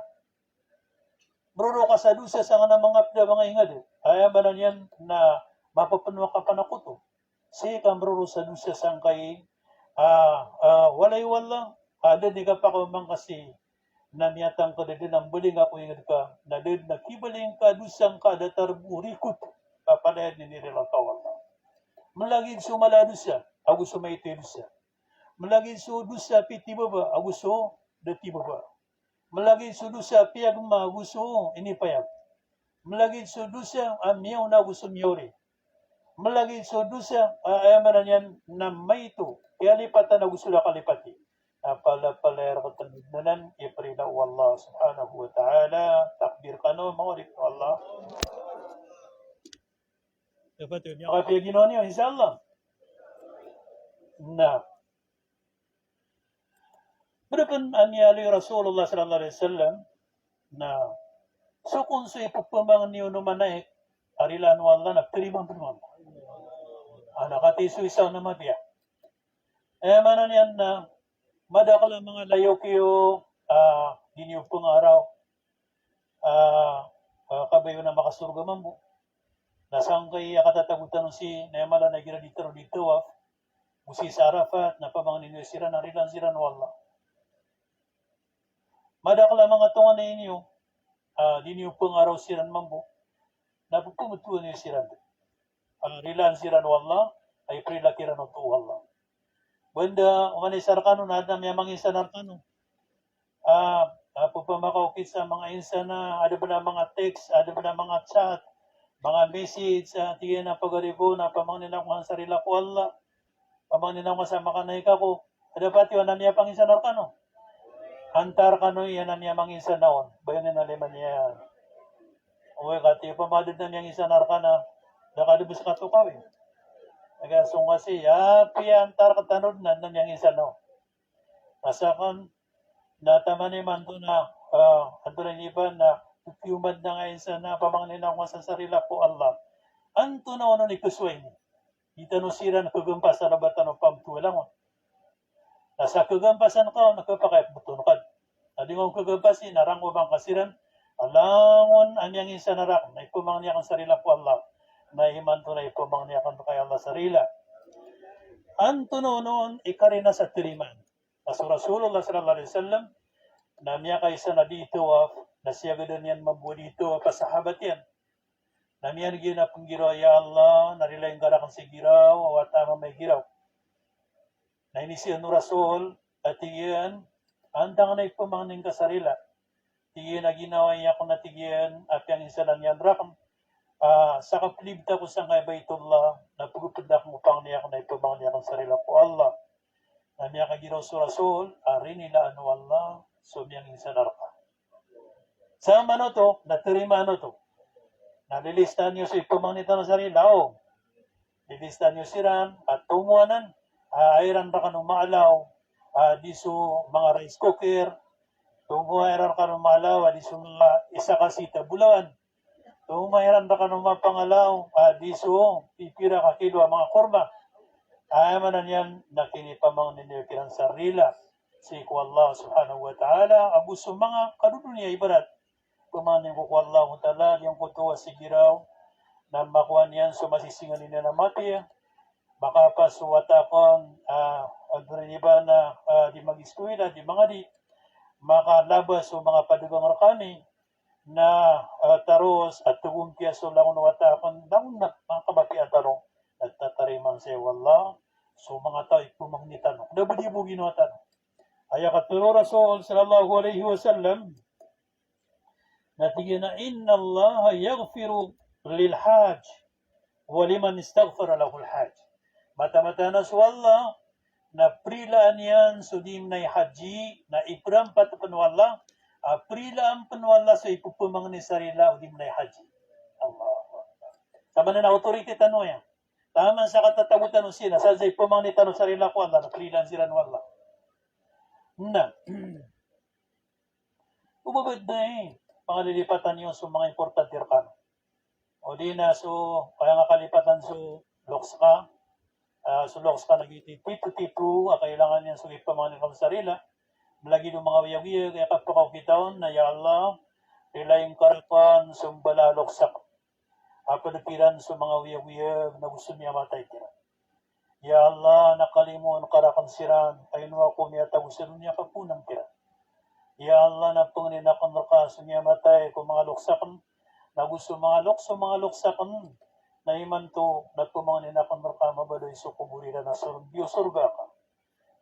Mroro ka sa dosa sa ngka na manga pd a manga ingd. Aya maana niyan na mapapno a kapanakoto. Sii ka mroro sa dosa sangkai a, a, walay o Allah, a da dn i kapakaoma ngka sii na miyatangkd a da dn a mbaling ka ko ingd ka, na da dn a kibaling ka dosa ngka a datar bo o rikot, ka palaya dn i nirila ngka o Allah. Mlagid so mala a dosa ago so maito i dosa. Mlagid so dosa a pitibaba ago so da tibaba. Mlagid so dosa a piyagma ago so inipayag. Mlagid so dosa a miyaona ago so miyaori. Mlagid so dosa a, aya maana niyan na maito, kiyalipatan ago so da kalipati. Na palapalaya rktano dn anan i prila o Allah subhanahu wa ta'ala. Takbir kano, manga oripn o Allah. Dapat miyakapiya ginawa niyo, insha Allah. Na Bdapn a miyaaloy o Rasulullah sallallahu alaihi wasallam na so kon so ipphmangni on o manaik a rilaan o Allah na tarimaan pn o Allah. Ana kati so isa na mapiya. Aya maana niyan na madakl a manga layok iyo a di niyo pngaraw a, a, kabaya on a makasorga mambo. Na sangkai a katatago tano sii, na aya mala na igira di tano di tawaf, go sii sa Arafat, na pamangnin iyo siran a rilaan siran o Allah. Madakl a manga tonganay niyo a di niyo pngaraw siran mambo, na pphamtowan iyo siran a rilaan siran o Allah, a iprila kiran oto o Allah. Banda oman isa rkano na adn a miyamanginsan rkano a, a, pphamakaokit sa manga insan a, adn pn a manga text, adn pn a manga chat, manga message, a, tig iyan a pagari ko na pamangnin ako ngka sa rila ko Allah. Pamangnin ako ngka sa makanaik ako. Adn a pati on a miyapanginsan rkano. Antaa rkano iyan a miyamanginsan on. Bayanin a lima niyan. Oway, kati pamangnin a miyanginsan rkano. Da ka dn bs katokawi. Aga song kasi, apiya antaa rktano dn a miyanginsan on. Asakn na taman imanto na, a, antonaa ini ba na, kiyoman na nga insan a pamangnin ako ngka sa rila ko Allah. Antonaa onon i kosowai niyo? Di tano siran kagampasa na ba tano pamtowa langon. Na sa kagampasan ka on, na kapakay a pmtoon ka. Na di ngka on kagampasi na rangkoman ka siran a langon a miyanginsan rakn na iphamangni akn sa rila ko Allah. Na imanto na iphamangni akn rka i Allah sa rila. Antonaa onon i karina sa tarimaan? Na so Rasulullah sallallahu alaihi wasallam na miyakaisa na di tawaf, na siyagadan iyan mambo a di tawaf a sahabat iyan. Na miyaneg iyan a pnggiraw, "Ya Allah, na rilain ka rakn sa giraw a wata a mamay giraw." Na inizaan o Rasul a tig iyan, "Antaa ngka na iphamangni ngka sa rila?" Tig iyan a ginawa akn na tig iyan a piyanginsanan iyan rakn a, sa kaplibta ko sangkaya Baitullah, na pgpda akn ko pangni akn na iphamangni akn sa rila ko Allah. Na miyakagiraw so Rasul a rinilaan o Allah so miyanginsan rka. Sa manoto, na tarimaan oto. Na lilistaan iyo so iphamangni tano sa rila, o. Lilistaan iyo siran a tomo anan a, a iran rkano maalaw a di so manga rice cooker, tomo a iran rkano maalaw a di so manga isa ka sita bolawan, tomo a iran rkano mapangalaw a di so pipira ka kilo a manga korma. Aya maana niyan na kinipamangni niyo kiran sa rila sii ko Allah subhanahu wa ta'ala, ago so manga kadodoniya ibarat phamangnin ko ko Allahu ta'ala, giyangkoto a si giraw na makowa niyan so masisinganin iyan a mapiya, makapas so wata akn a, a, dori niba na, a, di mag-iskuwila, di mangadi, makalabas so manga padagang rkami, na, a, taros a tgompiya so langon o wata akn, langon na manga kamapiya tano, na tatarimaan saya o Allah so manga taw a iphamangni tano. Na ba di bo ginawa tano. Aya katharo o Rasul sallallahu alaihi wasallam, na tig iyan a, "Innallaha yaghfiru lil hajj wa liman istaghfara lahul hajj." Mataan-mataan a so Allah na prilaan iyan so di mnay haji, na iprampat pn o Allah a prilaan pn o Allah so iphamangni sa rila o di mnay haji. Allahu Akbar. Taman na authority tano aya. Taman sa katatago tano sii na sadn sa iphamangni tano sa rila ko Allah na prilaan siran o Allah. Na. O ba btad na i, pangalilipatan iyo so manga importante rkano. O di na so, kaya nga kalipatan so loks ka, a, so loks ka na giti tito-tito a kailangan iyan so iphamangni rkano sa rila. Mlagid o manga wiyag-wiyag, kaya kapakaokit on na, "Ya Allah, rilain ka rakn so mbala a loks akn." A pd kiran so manga wiyag-wiyag na go so miyamatay kiran. Ya Allah, na kalimoon ka rakn siran, ka ino ako miyatago sa doniya ka poon kiran. Ya Allah, na pangnin akn rka so miyamatay ko manga loks akn, na go so manga loks, so manga loks akn, na imanto na pamangnin akn rka mabaloy so kobor iran a sorga, sorga ka.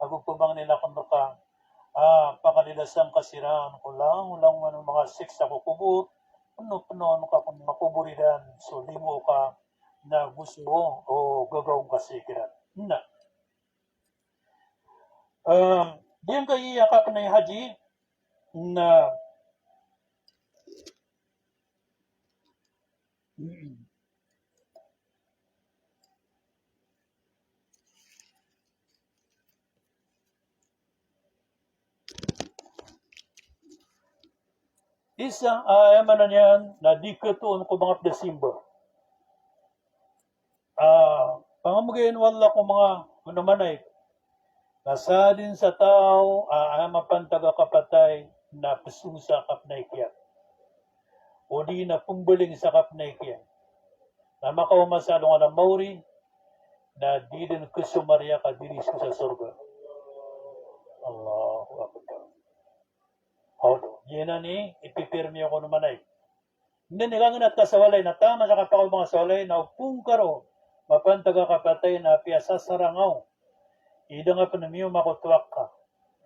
Ago pamangnin akn rka a, pakalidasn ka siran ko langolangon a manga siksa ko kobor, pno-pnoon ka ko manga kobor iran so limo ka, na go so, o, gagaw ngka sii kiran. Na. A, Giyangkai a kapnay haji na isa, ah, aya maana niyan na di katoon ko manga pd a simba. Ah, pangamgay o Allah ko manga, ko manga manaik. Na sadn sa taw a, ah, mapantag a kapatay na psong sa kapnay kiyan, odi na pmbaling sa kapnay kiyan, na makaoma sa alongan a maori, na di dn khasomarya ka di dn so sa sorga. Allahu Akbar. Oto, giyanan i ipipirmiyo ko manaik. Anda i kangnat ka sa walay na taman sa kapakaoma ka sa walay na opama ka roo mapantag a kapatay na apiya sasarang ka, ida nga pn miyooma ko toak ka,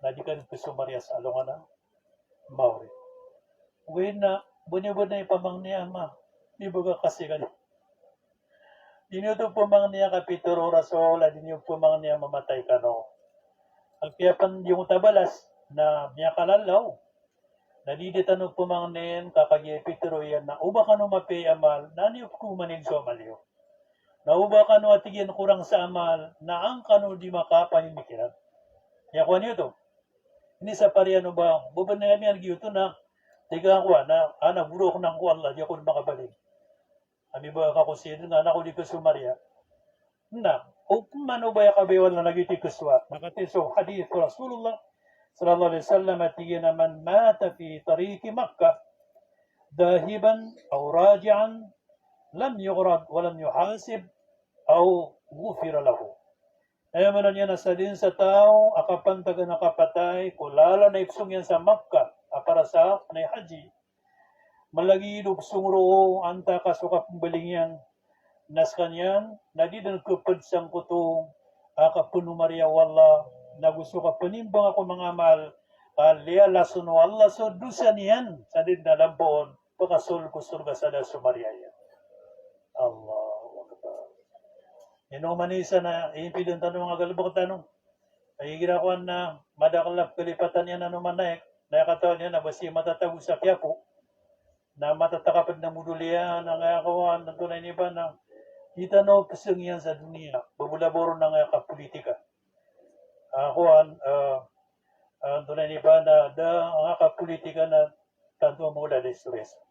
na di ka dn khasomarya sa alongan a maori. Ogaid na, ba niyo, ba niyo pamangni a ma, di ba ka kasi ka di. Di niyo oto pamangni a kapitharo o Rasul a di niyo pamangni a mamatay kano. Apiya pn di oto a balas na miyakalalaw. Na di di tano pamangnin ka kagiya pitharo iyan na oba kano mapiya i amal, na niyo pkhaomanin so amal iyo. Na oba kano a tig iyan korang sa amal, na an kano di makapamimikiran. Aya kowan iyo oto. Ini sa pariyan o ba, ba bnar iyan giyoto na, tig a kowan na, a, na goro ako nan ko Allah, di ako di makabaling. Ami ba ka ko sidn nga na ko di khasomarya. Na, opama o ba aya kabaya o Allah na giyoto i khasowa. Na katii so hadith o Rasulullah sallallahu alaihi wasallam a tig iyan a, "Man mata fi tariqi Makkah, dhahiban aw raji'an, lam yughrad wa lam yuhasab, aw ghufira lahu." Aya maana niyan na sadn sa taw a kapantagan a kapatay ko lalan a ipsong iyan sa Makkah a para sa kapnay haji. Malagid o psong roo antaa ka so kapmbaling iyan, na skaniyan na di dn khapd sangkoto a kapnomarya o Allah, nago so kapnimbang ko manga amal, ka liyalason o Allah so dosa niyan sa di dn a lampaon, pakasold ko sorga sa da so marya iyan. Allahu Akbar. Ino man isa na impidn tano manga galbk tano. Ay igira kowan na madakl a pkalipatan iyan a manaik, na aya katawan iyan na ba sii matatago sa kiyapo. Na matatakapd na modol iyan, na aya kowan, na antonaa ini ba na, di tano psng iyan sa doniya, ba bo labo ron na aya kapolitika. Ah, kowan, ah, ah, antonaa ini ba na, da, aya kapolitika na tanto a mawla da istorya sa.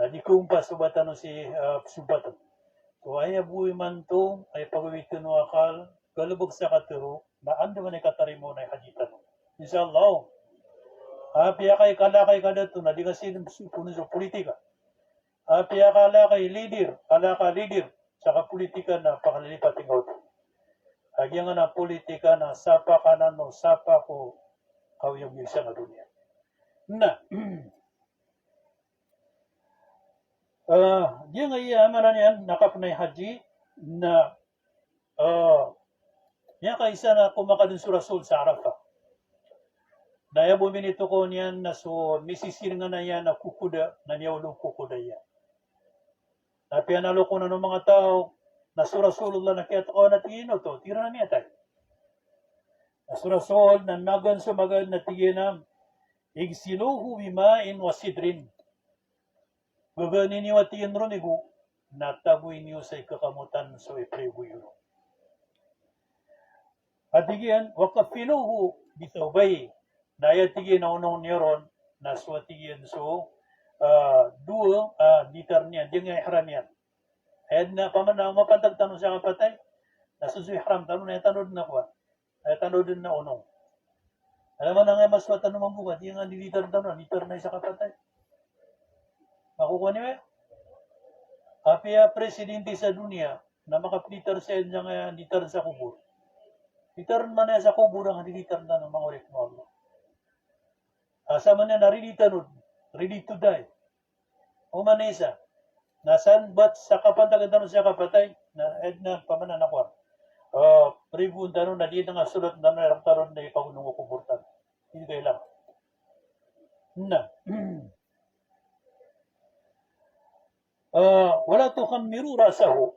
Na di ko ompa sobatan o si, ah, sobatan. So, aya bo imanto, aya pagawid tano o akal, galbk sa katharo, na anda man i katarima on aya haji tano. Insha Allah. Apiya ka i kalakay ka dato, na di ka sii psopon so politika. Apiya ka lakay leader, kalaka leader, sa kapolitika na pakalilipati ngka oto. A giyangkanan a politika na sapak anan o sapak o kaoyagoyag sa doniya. Na, ah, giyangkaya maana niyan na kapnay haji na, ah, miyakaisa na komakadn so Rasul sa Arafah. Na aya bo minitokaw niyan na so misisiringan iyan a kokoda, na miyaolo kokoda iyan. Na piyanalokonan o manga taw, na so Rasulullah na kiyatokawan a tig iyan oto, tig iran a miyatay. Na so Rasul na magaan so magaan na tig iyan a, "Igsiluhu bima'in wa sidrin." Gaganin iyo a tig iyan ron igo, na tagoy niyo sa ikakamotan so iprigo iyo ron. A tig iyan, "Wa kaffinuhu bi thawbayhi." Na aya tig iyan a onong niyo ron, na so a tig iyan so, ah, dowa, ah, ditar niyan, di nga ihram iyan. Aya dn a pamana o mapantag tano sa kapatay, na so, so ihram tano na aya tano dn a kowan. Aya tano dn a onong. Aya maana nga masowa tano mambo ka, di nga di ditar tano, ditar na isa kapatay. Makokowa niyo aya? Apiya presidente sa doniya, na makapditar sa aya dn a ditar sa kobor. Ditar man aya sa kobor a di ditar tano, manga oripn o Allah. Asa man aya na ready tano, ready to die. Oman isa. Na san bat sa kapantagan tano sa kapatay, na aya dn a pamana na kowan. Ah, prigoon tano na di nga solat tano, na irak tano na ipagonong o kobor tano. Di kailangan. Na. Ah, "Wala tukhammiru ra'sahu."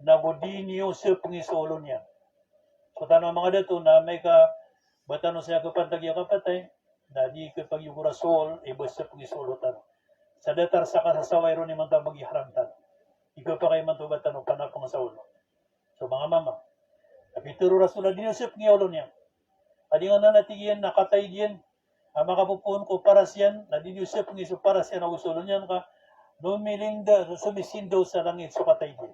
Na go di niyo sapngi so olo niyan. So tano a manga dato na amay ka ba tano saya kapantagi a kapatay, na di kapagi ko Rasul, i ba sepngi so olo tano. Sa datar sa kasasaway ron imanto a magiharam tano. Di kapakay imanto ba tano panapeng sa olo. So manga mama, a pitharo o Rasul a di niyo sepngi olo niyan. A di nga na tig iyan na katay iyan a makapopoon ko paras iyan, na di niyo sepngi so paras iyan ago so olo niyan ka, nomilinda, somisindaw sa langit so katay iyan.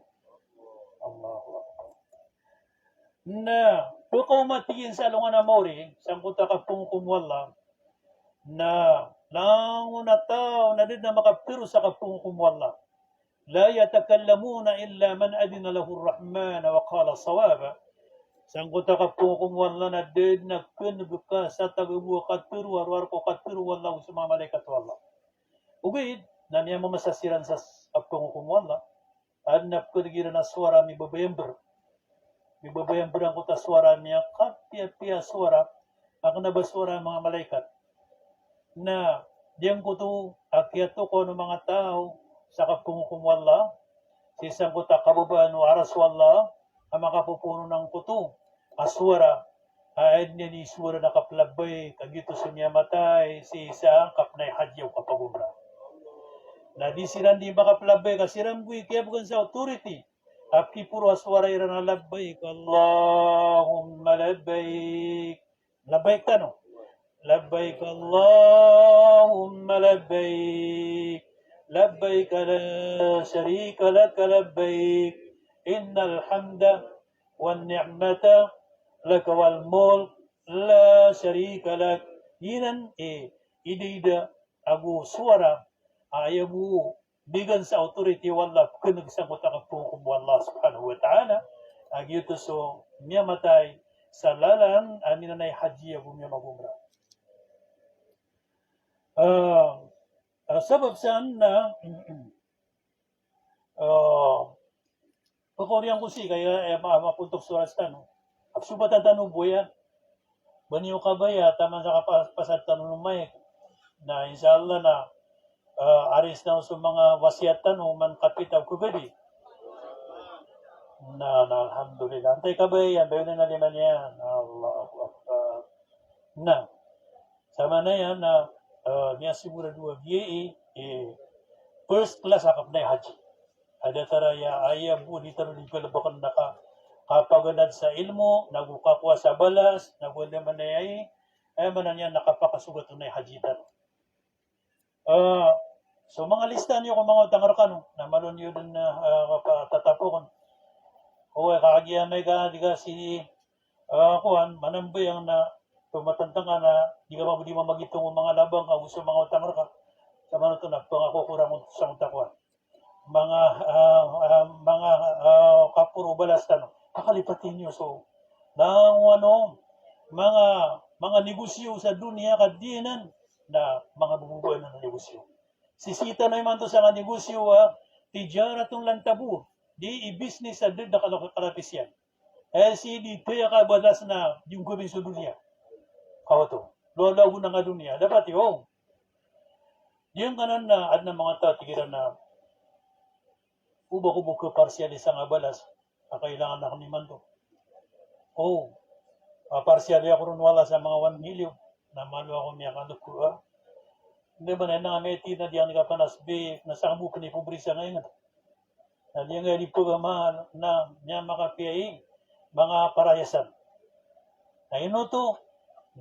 Allahu Akbar. Na pkaoma tig iyan sa alongan a maori sangkoto a kapangokom o Allah, na langon a taw na da dn a makaptharo sa kapangokom o Allah. La yatakallamuna illa man adhina lahu ar-Rahman wa qala sawaba. Sangkoto a kapangokom o Allah na da dn a khneg ka sa taga bo a katharo a rowar ko katharo o Allah ago so manga malaikat o Allah. Ogaid na miyamamasa siran sa s-, kapangokom o Allah. Adn a pkhaneg iran a sowara a mibabayamber. Mibabayamber angkoto a sowara a miyakapiyapiya a sowara, a kna ba sowara a manga malaikat. Na giyangkoto a kiyatokawan o manga taw sa kapangokom o Allah, sii sangkoto a kababaan o aras o Allah, a makapopoon on angkoto a sowara, a aya dn i sowara na kaplabbaik, a giyoto so miyamatay sii sa kapnay haji ago kapagomra. Na di siran di makaplabbaik, a siran bo i kiyabgan sa authority a pkiporo a sowara iran a labbaik Allahumma labbaik. Labbaik tano. Labbaik Allahumma labbaik. Labbaik la sharika laka labbaik. Innal hamda wan ni'mata laka wal mulk la sharika lak. Giyanan i ida-ida ago sowara a aya bo bigan sa authority o Allah, pkhaneg sangkoto a kapangokom o Allah subhanahu wa ta'ala, a giyoto so miyamatay sa lalan a minanay haji ago miyamagomra. Ah, ah, sabap san na, ah, pakaoriyan ko sii kaya, eh, ma-, mapontok so oras tano. Psobatn tano bo aya. Ba niyo kabaya taman sa kapasad tano o mic. Na insha Allah na, ah, aris na so manga wasiyat tano man kapita ko gadi. Na, na, alhamdulillah. Antaa i kabaya iyan, ba iyan na lima niyan. Allahu Akbar. Na, sa maana iyan na, eh, miyasigurado a giya i, eh, first class a kapnay haji. A datar a aya, aya bo di tano di galbkn na ka, kapaganad sa ilmo, nago kakowa sa balas, nago anda man aya i, aya maana niyan na kapakasogat o nay haji tano. Ah, so manga lista niyo ko manga otang rkano, na malo niyo dn, ah, ah, kapatatapokn. Oway, kagiya amay ka di ka sii, ah, kowan, manambayang na, so matantang ka na di ka mabodi mamagitong o manga labang ka, ago so manga otang rka. Sa maana oto na pangako ko rangkot sangkoto a kowan. Manga, ah, ah, manga, ah, kaporo balas tano. Kakalipati niyo so, na, ano, manga, manga negosyo sa doniya ka di anan na manga bobobaan a negosyo. Sisii tano imanto sa manga negosyo a tijaratun lan tabur. Di i business a da dn a kala-, kalapis iyan. Eh, sii di taya ka balas na di ngka bin so doniya. Kaoto. Lolo ago na nga doniya. Dapat iyo. Giyangkanan na adn a manga taw a tig iran a, o ba ko bo khaparsial i sangka balas a kailangan akn imanto. O, a, parsiali ako ron wala sa manga one million. Na malo ako miyakandok ko, ah. Anda man aya na nga miti na di ako kapanasbi, na sangka bo kni pobrisa nga ingd. Na di nga di pagama na miyamakapiya i manga parahiyasan. Na ino oto,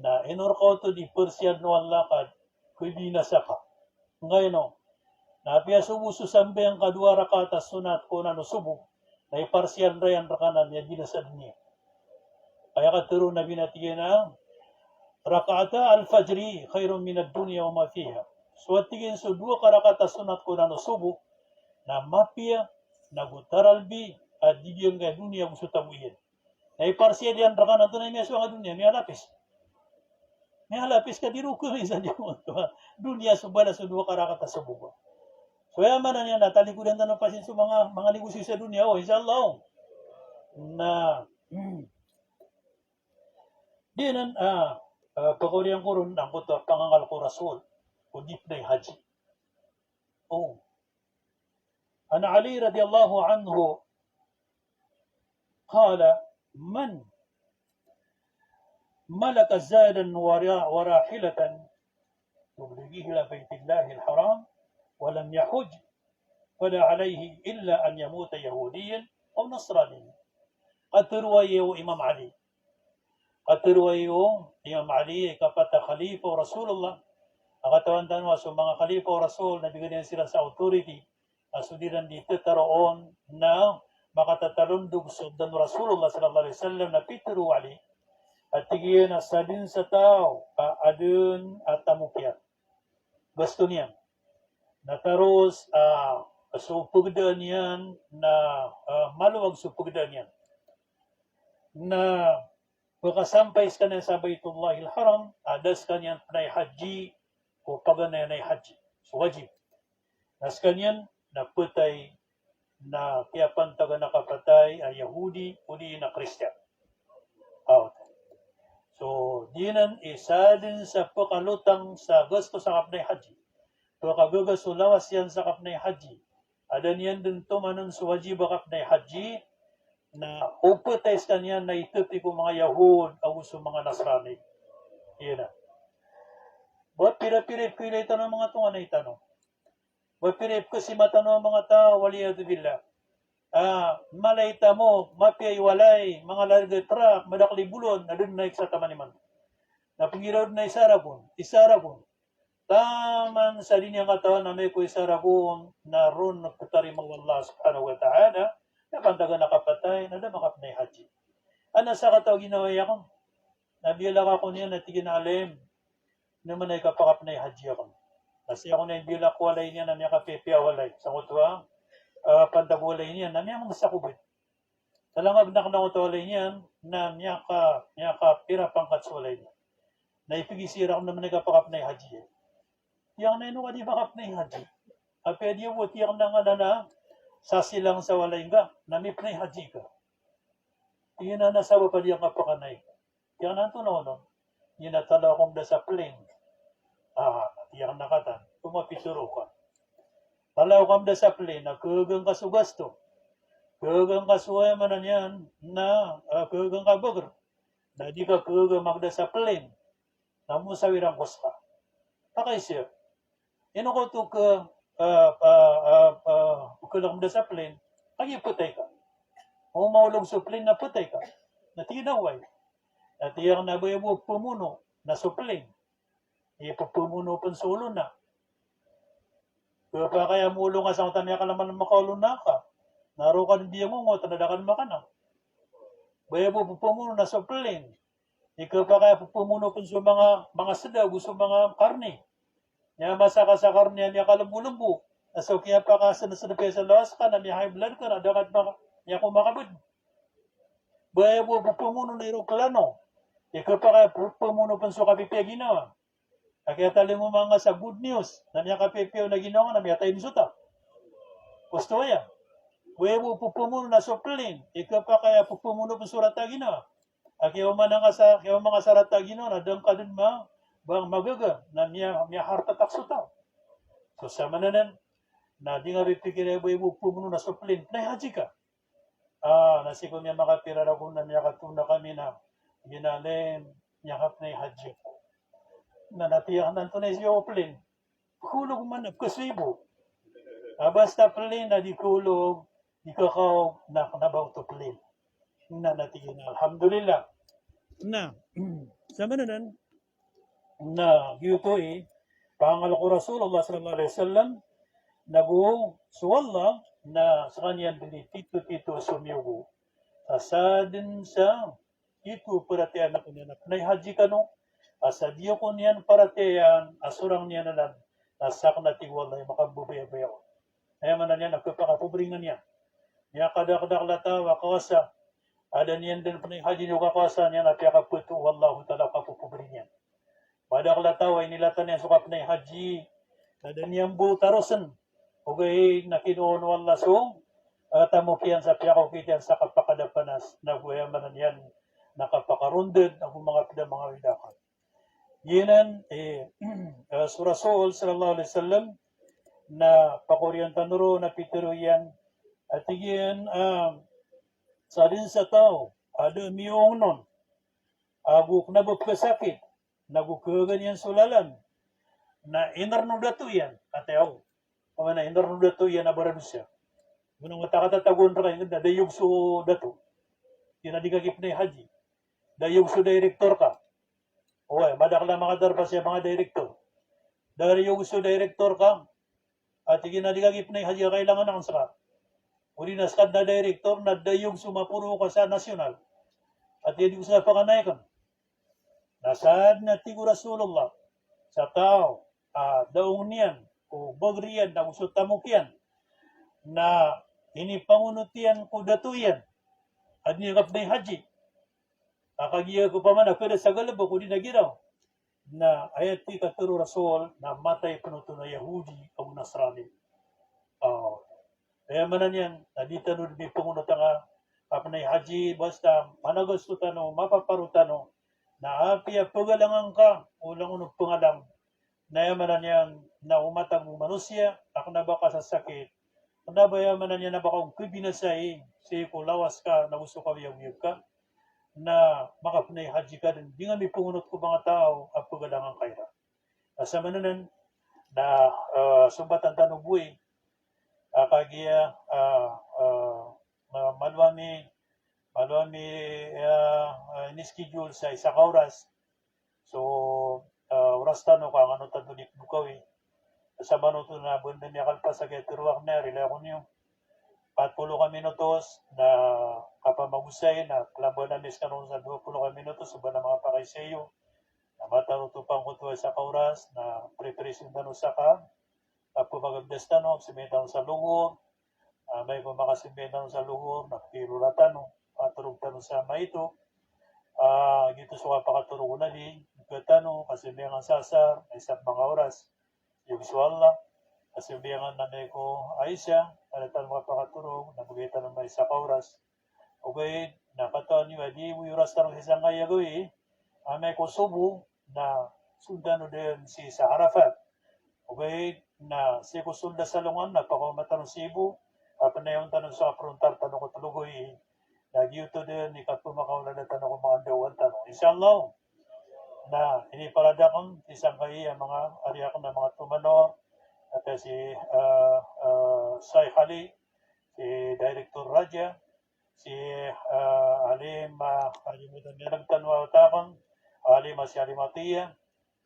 na ino rka oto di parsial o Allah ka khabinasa ka. Ngkaino, na apiya so bo so sambayang ka dowa rakaat a sonat ko onan o sobo, na iparsial iran rka na miyabinasa doniya. Aya katharo o Nabi na tig iyan a, "Rak'ata al-fajri khairun minad dunya wa ma fiha." So a tig iyan so dowa ka rakaat a sonat ko onan o sobo, na mapiya, nago taralbi a di giyangkaya doniya ago so tago iyan. Na iparsial iyan rka na antonaa i miyasowa a doniya, miyalapis. Miyalapis ka di roo kami sa di mo to. Doniya so balas o dowa ka rakaat a sobo. So aya maana niyan na talikodan tano pasin so manga, manga negosyo sa doniya, o, insha Allah. Na, hmm. Di anan, ah, ah, pakaoriyan ko ron angkoto a pangangal ko Rasul ko di pnay haji. O. An Ali radiyallahu anhu qala, "Man ملك زادا ورا-، وراحلة يبلغه إلى بيت الله الحرام ولم يحج فلا عليه إلا أن يموت يهوديا أو نصرانيا. Katharo aya o Imam Ali. Katharo aya o Imam Ali, ikapat a khalifa o Rasulullah. A katawan tano a so manga khalifa o Rasul na bigan iyan siran sa authority a so di iran di tataroon na makatatalondog so da o Rasulullah sallallahu alaihi wasallam na pitharo o Ali. A tig iyan a sadn sa taw a adn a tamok iyan, gasto niyan, na taros a so pagdaan iyan na, ah, malowag so pagdaan iyan, na pkasampay skaniyan sa Baitullahil Haram a da skaniyan pnay haji ko paganay a nay haji, so wajib. Na skaniyan na ptay na kiyapantagan a kapatay a Yahudi odi na Kristiyan. Aw. So, giyanan i sadn sa pkalotang sa gasto sa kapnay haji. Pkagaga so lawas iyan sa kapnay haji. A da niyan dn tomanan so wajib a kapnay haji, na o ptay skaniyan na itpi ko manga Yahud ago so manga Nasrani. Giyanan. Ba pira-pira i pkhailay tano a manga tonganay tano. Ba pira i pkhasima tano a manga taw, wal iyadhu billah. Ah, mala i tamok, mapiya i walay, manga larga i trak, madakl i bolon, na da dn a iksa taman iman. Na pnggiraw dn a isa ragon, isa ragon. Taman sa di niyan katawan amay ko isa ragon, na ron ptarima o Allah subhanahu wa ta'ala, na pantagan a kapatay, na da makapnay haji. Ana sakataw a ginawa iyan. Na biyalak ako niyan na tig iyan a alim, na man ay kapakapnay haji akn. Na sii ako niyan biyalak ko walay niyan na miyakapiyapiya a walay. Sangkoto a, ah, pantag o walay niyan na miyangmsa ko bid. Sa langag na kna oto a walay niyan na miyaka, miyakapira pangkat so walay niyan. Na ipigisirak na man ay kapakapnay haji. Tig iyan a ino ka di makapnay haji. Apiya di bo, tig iyan a nganan a sasilang sa walay ngka na mipnay haji ka. Tig iyan a na sabap a di ngka pakanay. Tig iyan a antonaa onon? Tig iyan a talaw ako mda sa plane. Ah, tig iyan a katan, ino mapitharo ka? Talaw ka mda sa plane, na khagaga ngka so gasto. Khagaga ngka so, aya maana niyan, na, ah, khagaga ngka bagr. Na di ka khagaga magda sa plane. Na mosawiran ko ska. Pakaiza. Ino ka oto kha, ah, ah, ah, ah, khalk mda sa plane, kagiya ptay ka. O maolog so plane na ptay ka. Na tig iyan a oway. Na tig iyan a ba aya bo pmono na so plane, i pmono pn so olo na. Khapakay a moolog ka sangkoto a miyakalaman a makaolo na ka. Na roo ka dn di ngongot na da ka dn makanang. Ba aya bo pmono na so plane, i khapakay a pmono pn so manga, manga sda ago so manga karni. Miyamasa ka sa karni a miyakalmbolembo. Na so kiyapakasnsnp iyan sa lawas ka na miya-high blood ka na da ka dn maka-, miyakomakabd. Ba aya bo pmono na eroplano, i khapakay a pmono pn so kapipiya a ginawa. A kiyatalingoma nga sa good news na miyakapipiya on a ginawa na miyatay dn so taw. Osto aya. Ba aya bo pmono na so plane, i khapakay a pmono pn so rata a ginawa. A kiyaoma nga sa, kiyaoma nga sa rata a ginawa na da ngka dn ma-, ba magaga na miya-, miya-heart attack so taw. So samanan, na di nga pipikiri a ba aya bo pmono na so plane, pnay haji ka. Ah, na sii ko miyamakapira ragon na miyakatona kami na, tig iyan a alim, miyakapnay haji ako. Na, na tig iyan a antonaa i sii ko plane? Khaolog man a pkhasoy bo. Ah, basta plane na di khaolog, di khakaog, na kna ba oto plane. Na, na tig iyan a alhamdulillah. Na, samanan, na giyoto i pangalk o Rasulullah sallallahu alaihi wasallam, na go so Allah na skaniyan dn i tito-tito a somiyogo. Sa sadn sa tito a paratiyayaan ako niyan a pnay haji kano, a sa di ako niyan paratiyayaan a sorang niyan anan, na sakn a tig o Allah i makambabaya-baya on. Aya maana niyan na khapakapobri nga niyan. Miyakadakdakl a taw a kawasa a da niyan dn pnay haji niyo ka kawasa niyan a piyakapto o Allahu Ta'ala a kapopobri niyan. Madakl a taw a inilatan iyan so kapnay haji, na da niyan bo tarosn. Ogaid na kinowa o Allah so, ah, tamok iyan sa piyakaokit iyan sa kapakadapanas, na go aya maana niyan na kapakarondad, na go manga pd a manga awid a akal. Giyanan, eh, ah, so Rasul sallallahu alaihi wasallam, na pakoriyan tano ron na pitharo iyan, a tig iyan, ah, sadn sa taw a da miyoong on Ago kena ba pesakit, na go keganyan so lalan, na inarno dato iyan, kata iyan. Pamana inarno dato iyan a baradosa. Gonang matakatatagon reka inged na dayog so dato. Ina di ka kipnay haji. Dayog so director ka. Oway, madakel a makadarpa sa manga director. Dayog so director ka. Ati gina di ka kipnay haji a kailangan aken seka. Odi na seka na director na dayog so maporo ka sa national. Ati di ko seka pakanaiken. Na saad na tig o Rasulullah sa taw a daong niyan ko bagr iyan na go so tamok iyan na inipangonot iyan ko dato iyan a di niyan kapnay haji. A kagiya ko pamana keda sa galebek odi na giraw. Na aya tig a tero o Rasul na matay penoton a Yahudi ago Nasrani. Ah, aya maana niyan na di tano di pangonot angka a kapnay haji, basta managasto tano, mapaparo tano, na apiya pagalangan ka o langon o pangalang, na aya maana niyan na o matag o manosiya a kena ba ka sasakit, kena ba aya maana niyan na ba ka on kebinasai sii ko lawas ka na go so kaoyagoyag ka, na makapnay haji ka den, di nga mipangonot ko manga taw a pagalangan ka iran. Na sa maana nen na, eh, sombatan tano bo i, a kagiya, eh, eh, ma-, malo ami, malo ami, eh, eh, ini-schedule sa isa ka oras. So, eh, oras tano ka angkano tano di pdokawi. Sa manoto na benda niyan kalpas a kiyatero aken na rilai ako niyo. Pat polo ka minutos na kapamagosay na kelamban ami sekano sa dowa polo ka minutos, so ba na manga pakaiza iyo. Na matarotop angkoto a isa ka oras na preparation tano sa ka, a pemagabdas tano, sembahyang tano sa lohor, a, amay ko makasembahyang tano sa lohor na pekirora tano, patorog tano sa maito, a, giyoto so kapakatorog o Nabi, ika tano kasembahyang sa asar, na isa pman ka oras. Iyo, insha Allah, kasembahyang na amay ko isa, kada tano kapakatorog, na begay tano may isa ka oras. Ogaid na katawan iyo a di bo iyo oras tano sii sangkai a gawii, amay ko sobo na sondan o den sii sa Arafat. Ogaid na sii ko sonda sa alongan na pakaoma tano sii bo, a penayawn tano sa kaprontar tano ko telo gawii. Na giyoto den i kapemakaolada tano ko manga ndaowan tano. Insha Allah. Na iniparad aken sii sangkai a manga ari aken a manga tomanor, ata si, eh, eh, Shaykh Ali, si Director Raja, si, eh, Alim, eh, Alim, Alim tano a taken, Alim, si Alim Atiya,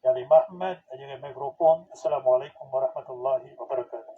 si Alim Ahmad, a giyangkai microphone. Assalamualaikum warahmatullahi wabarakatuh.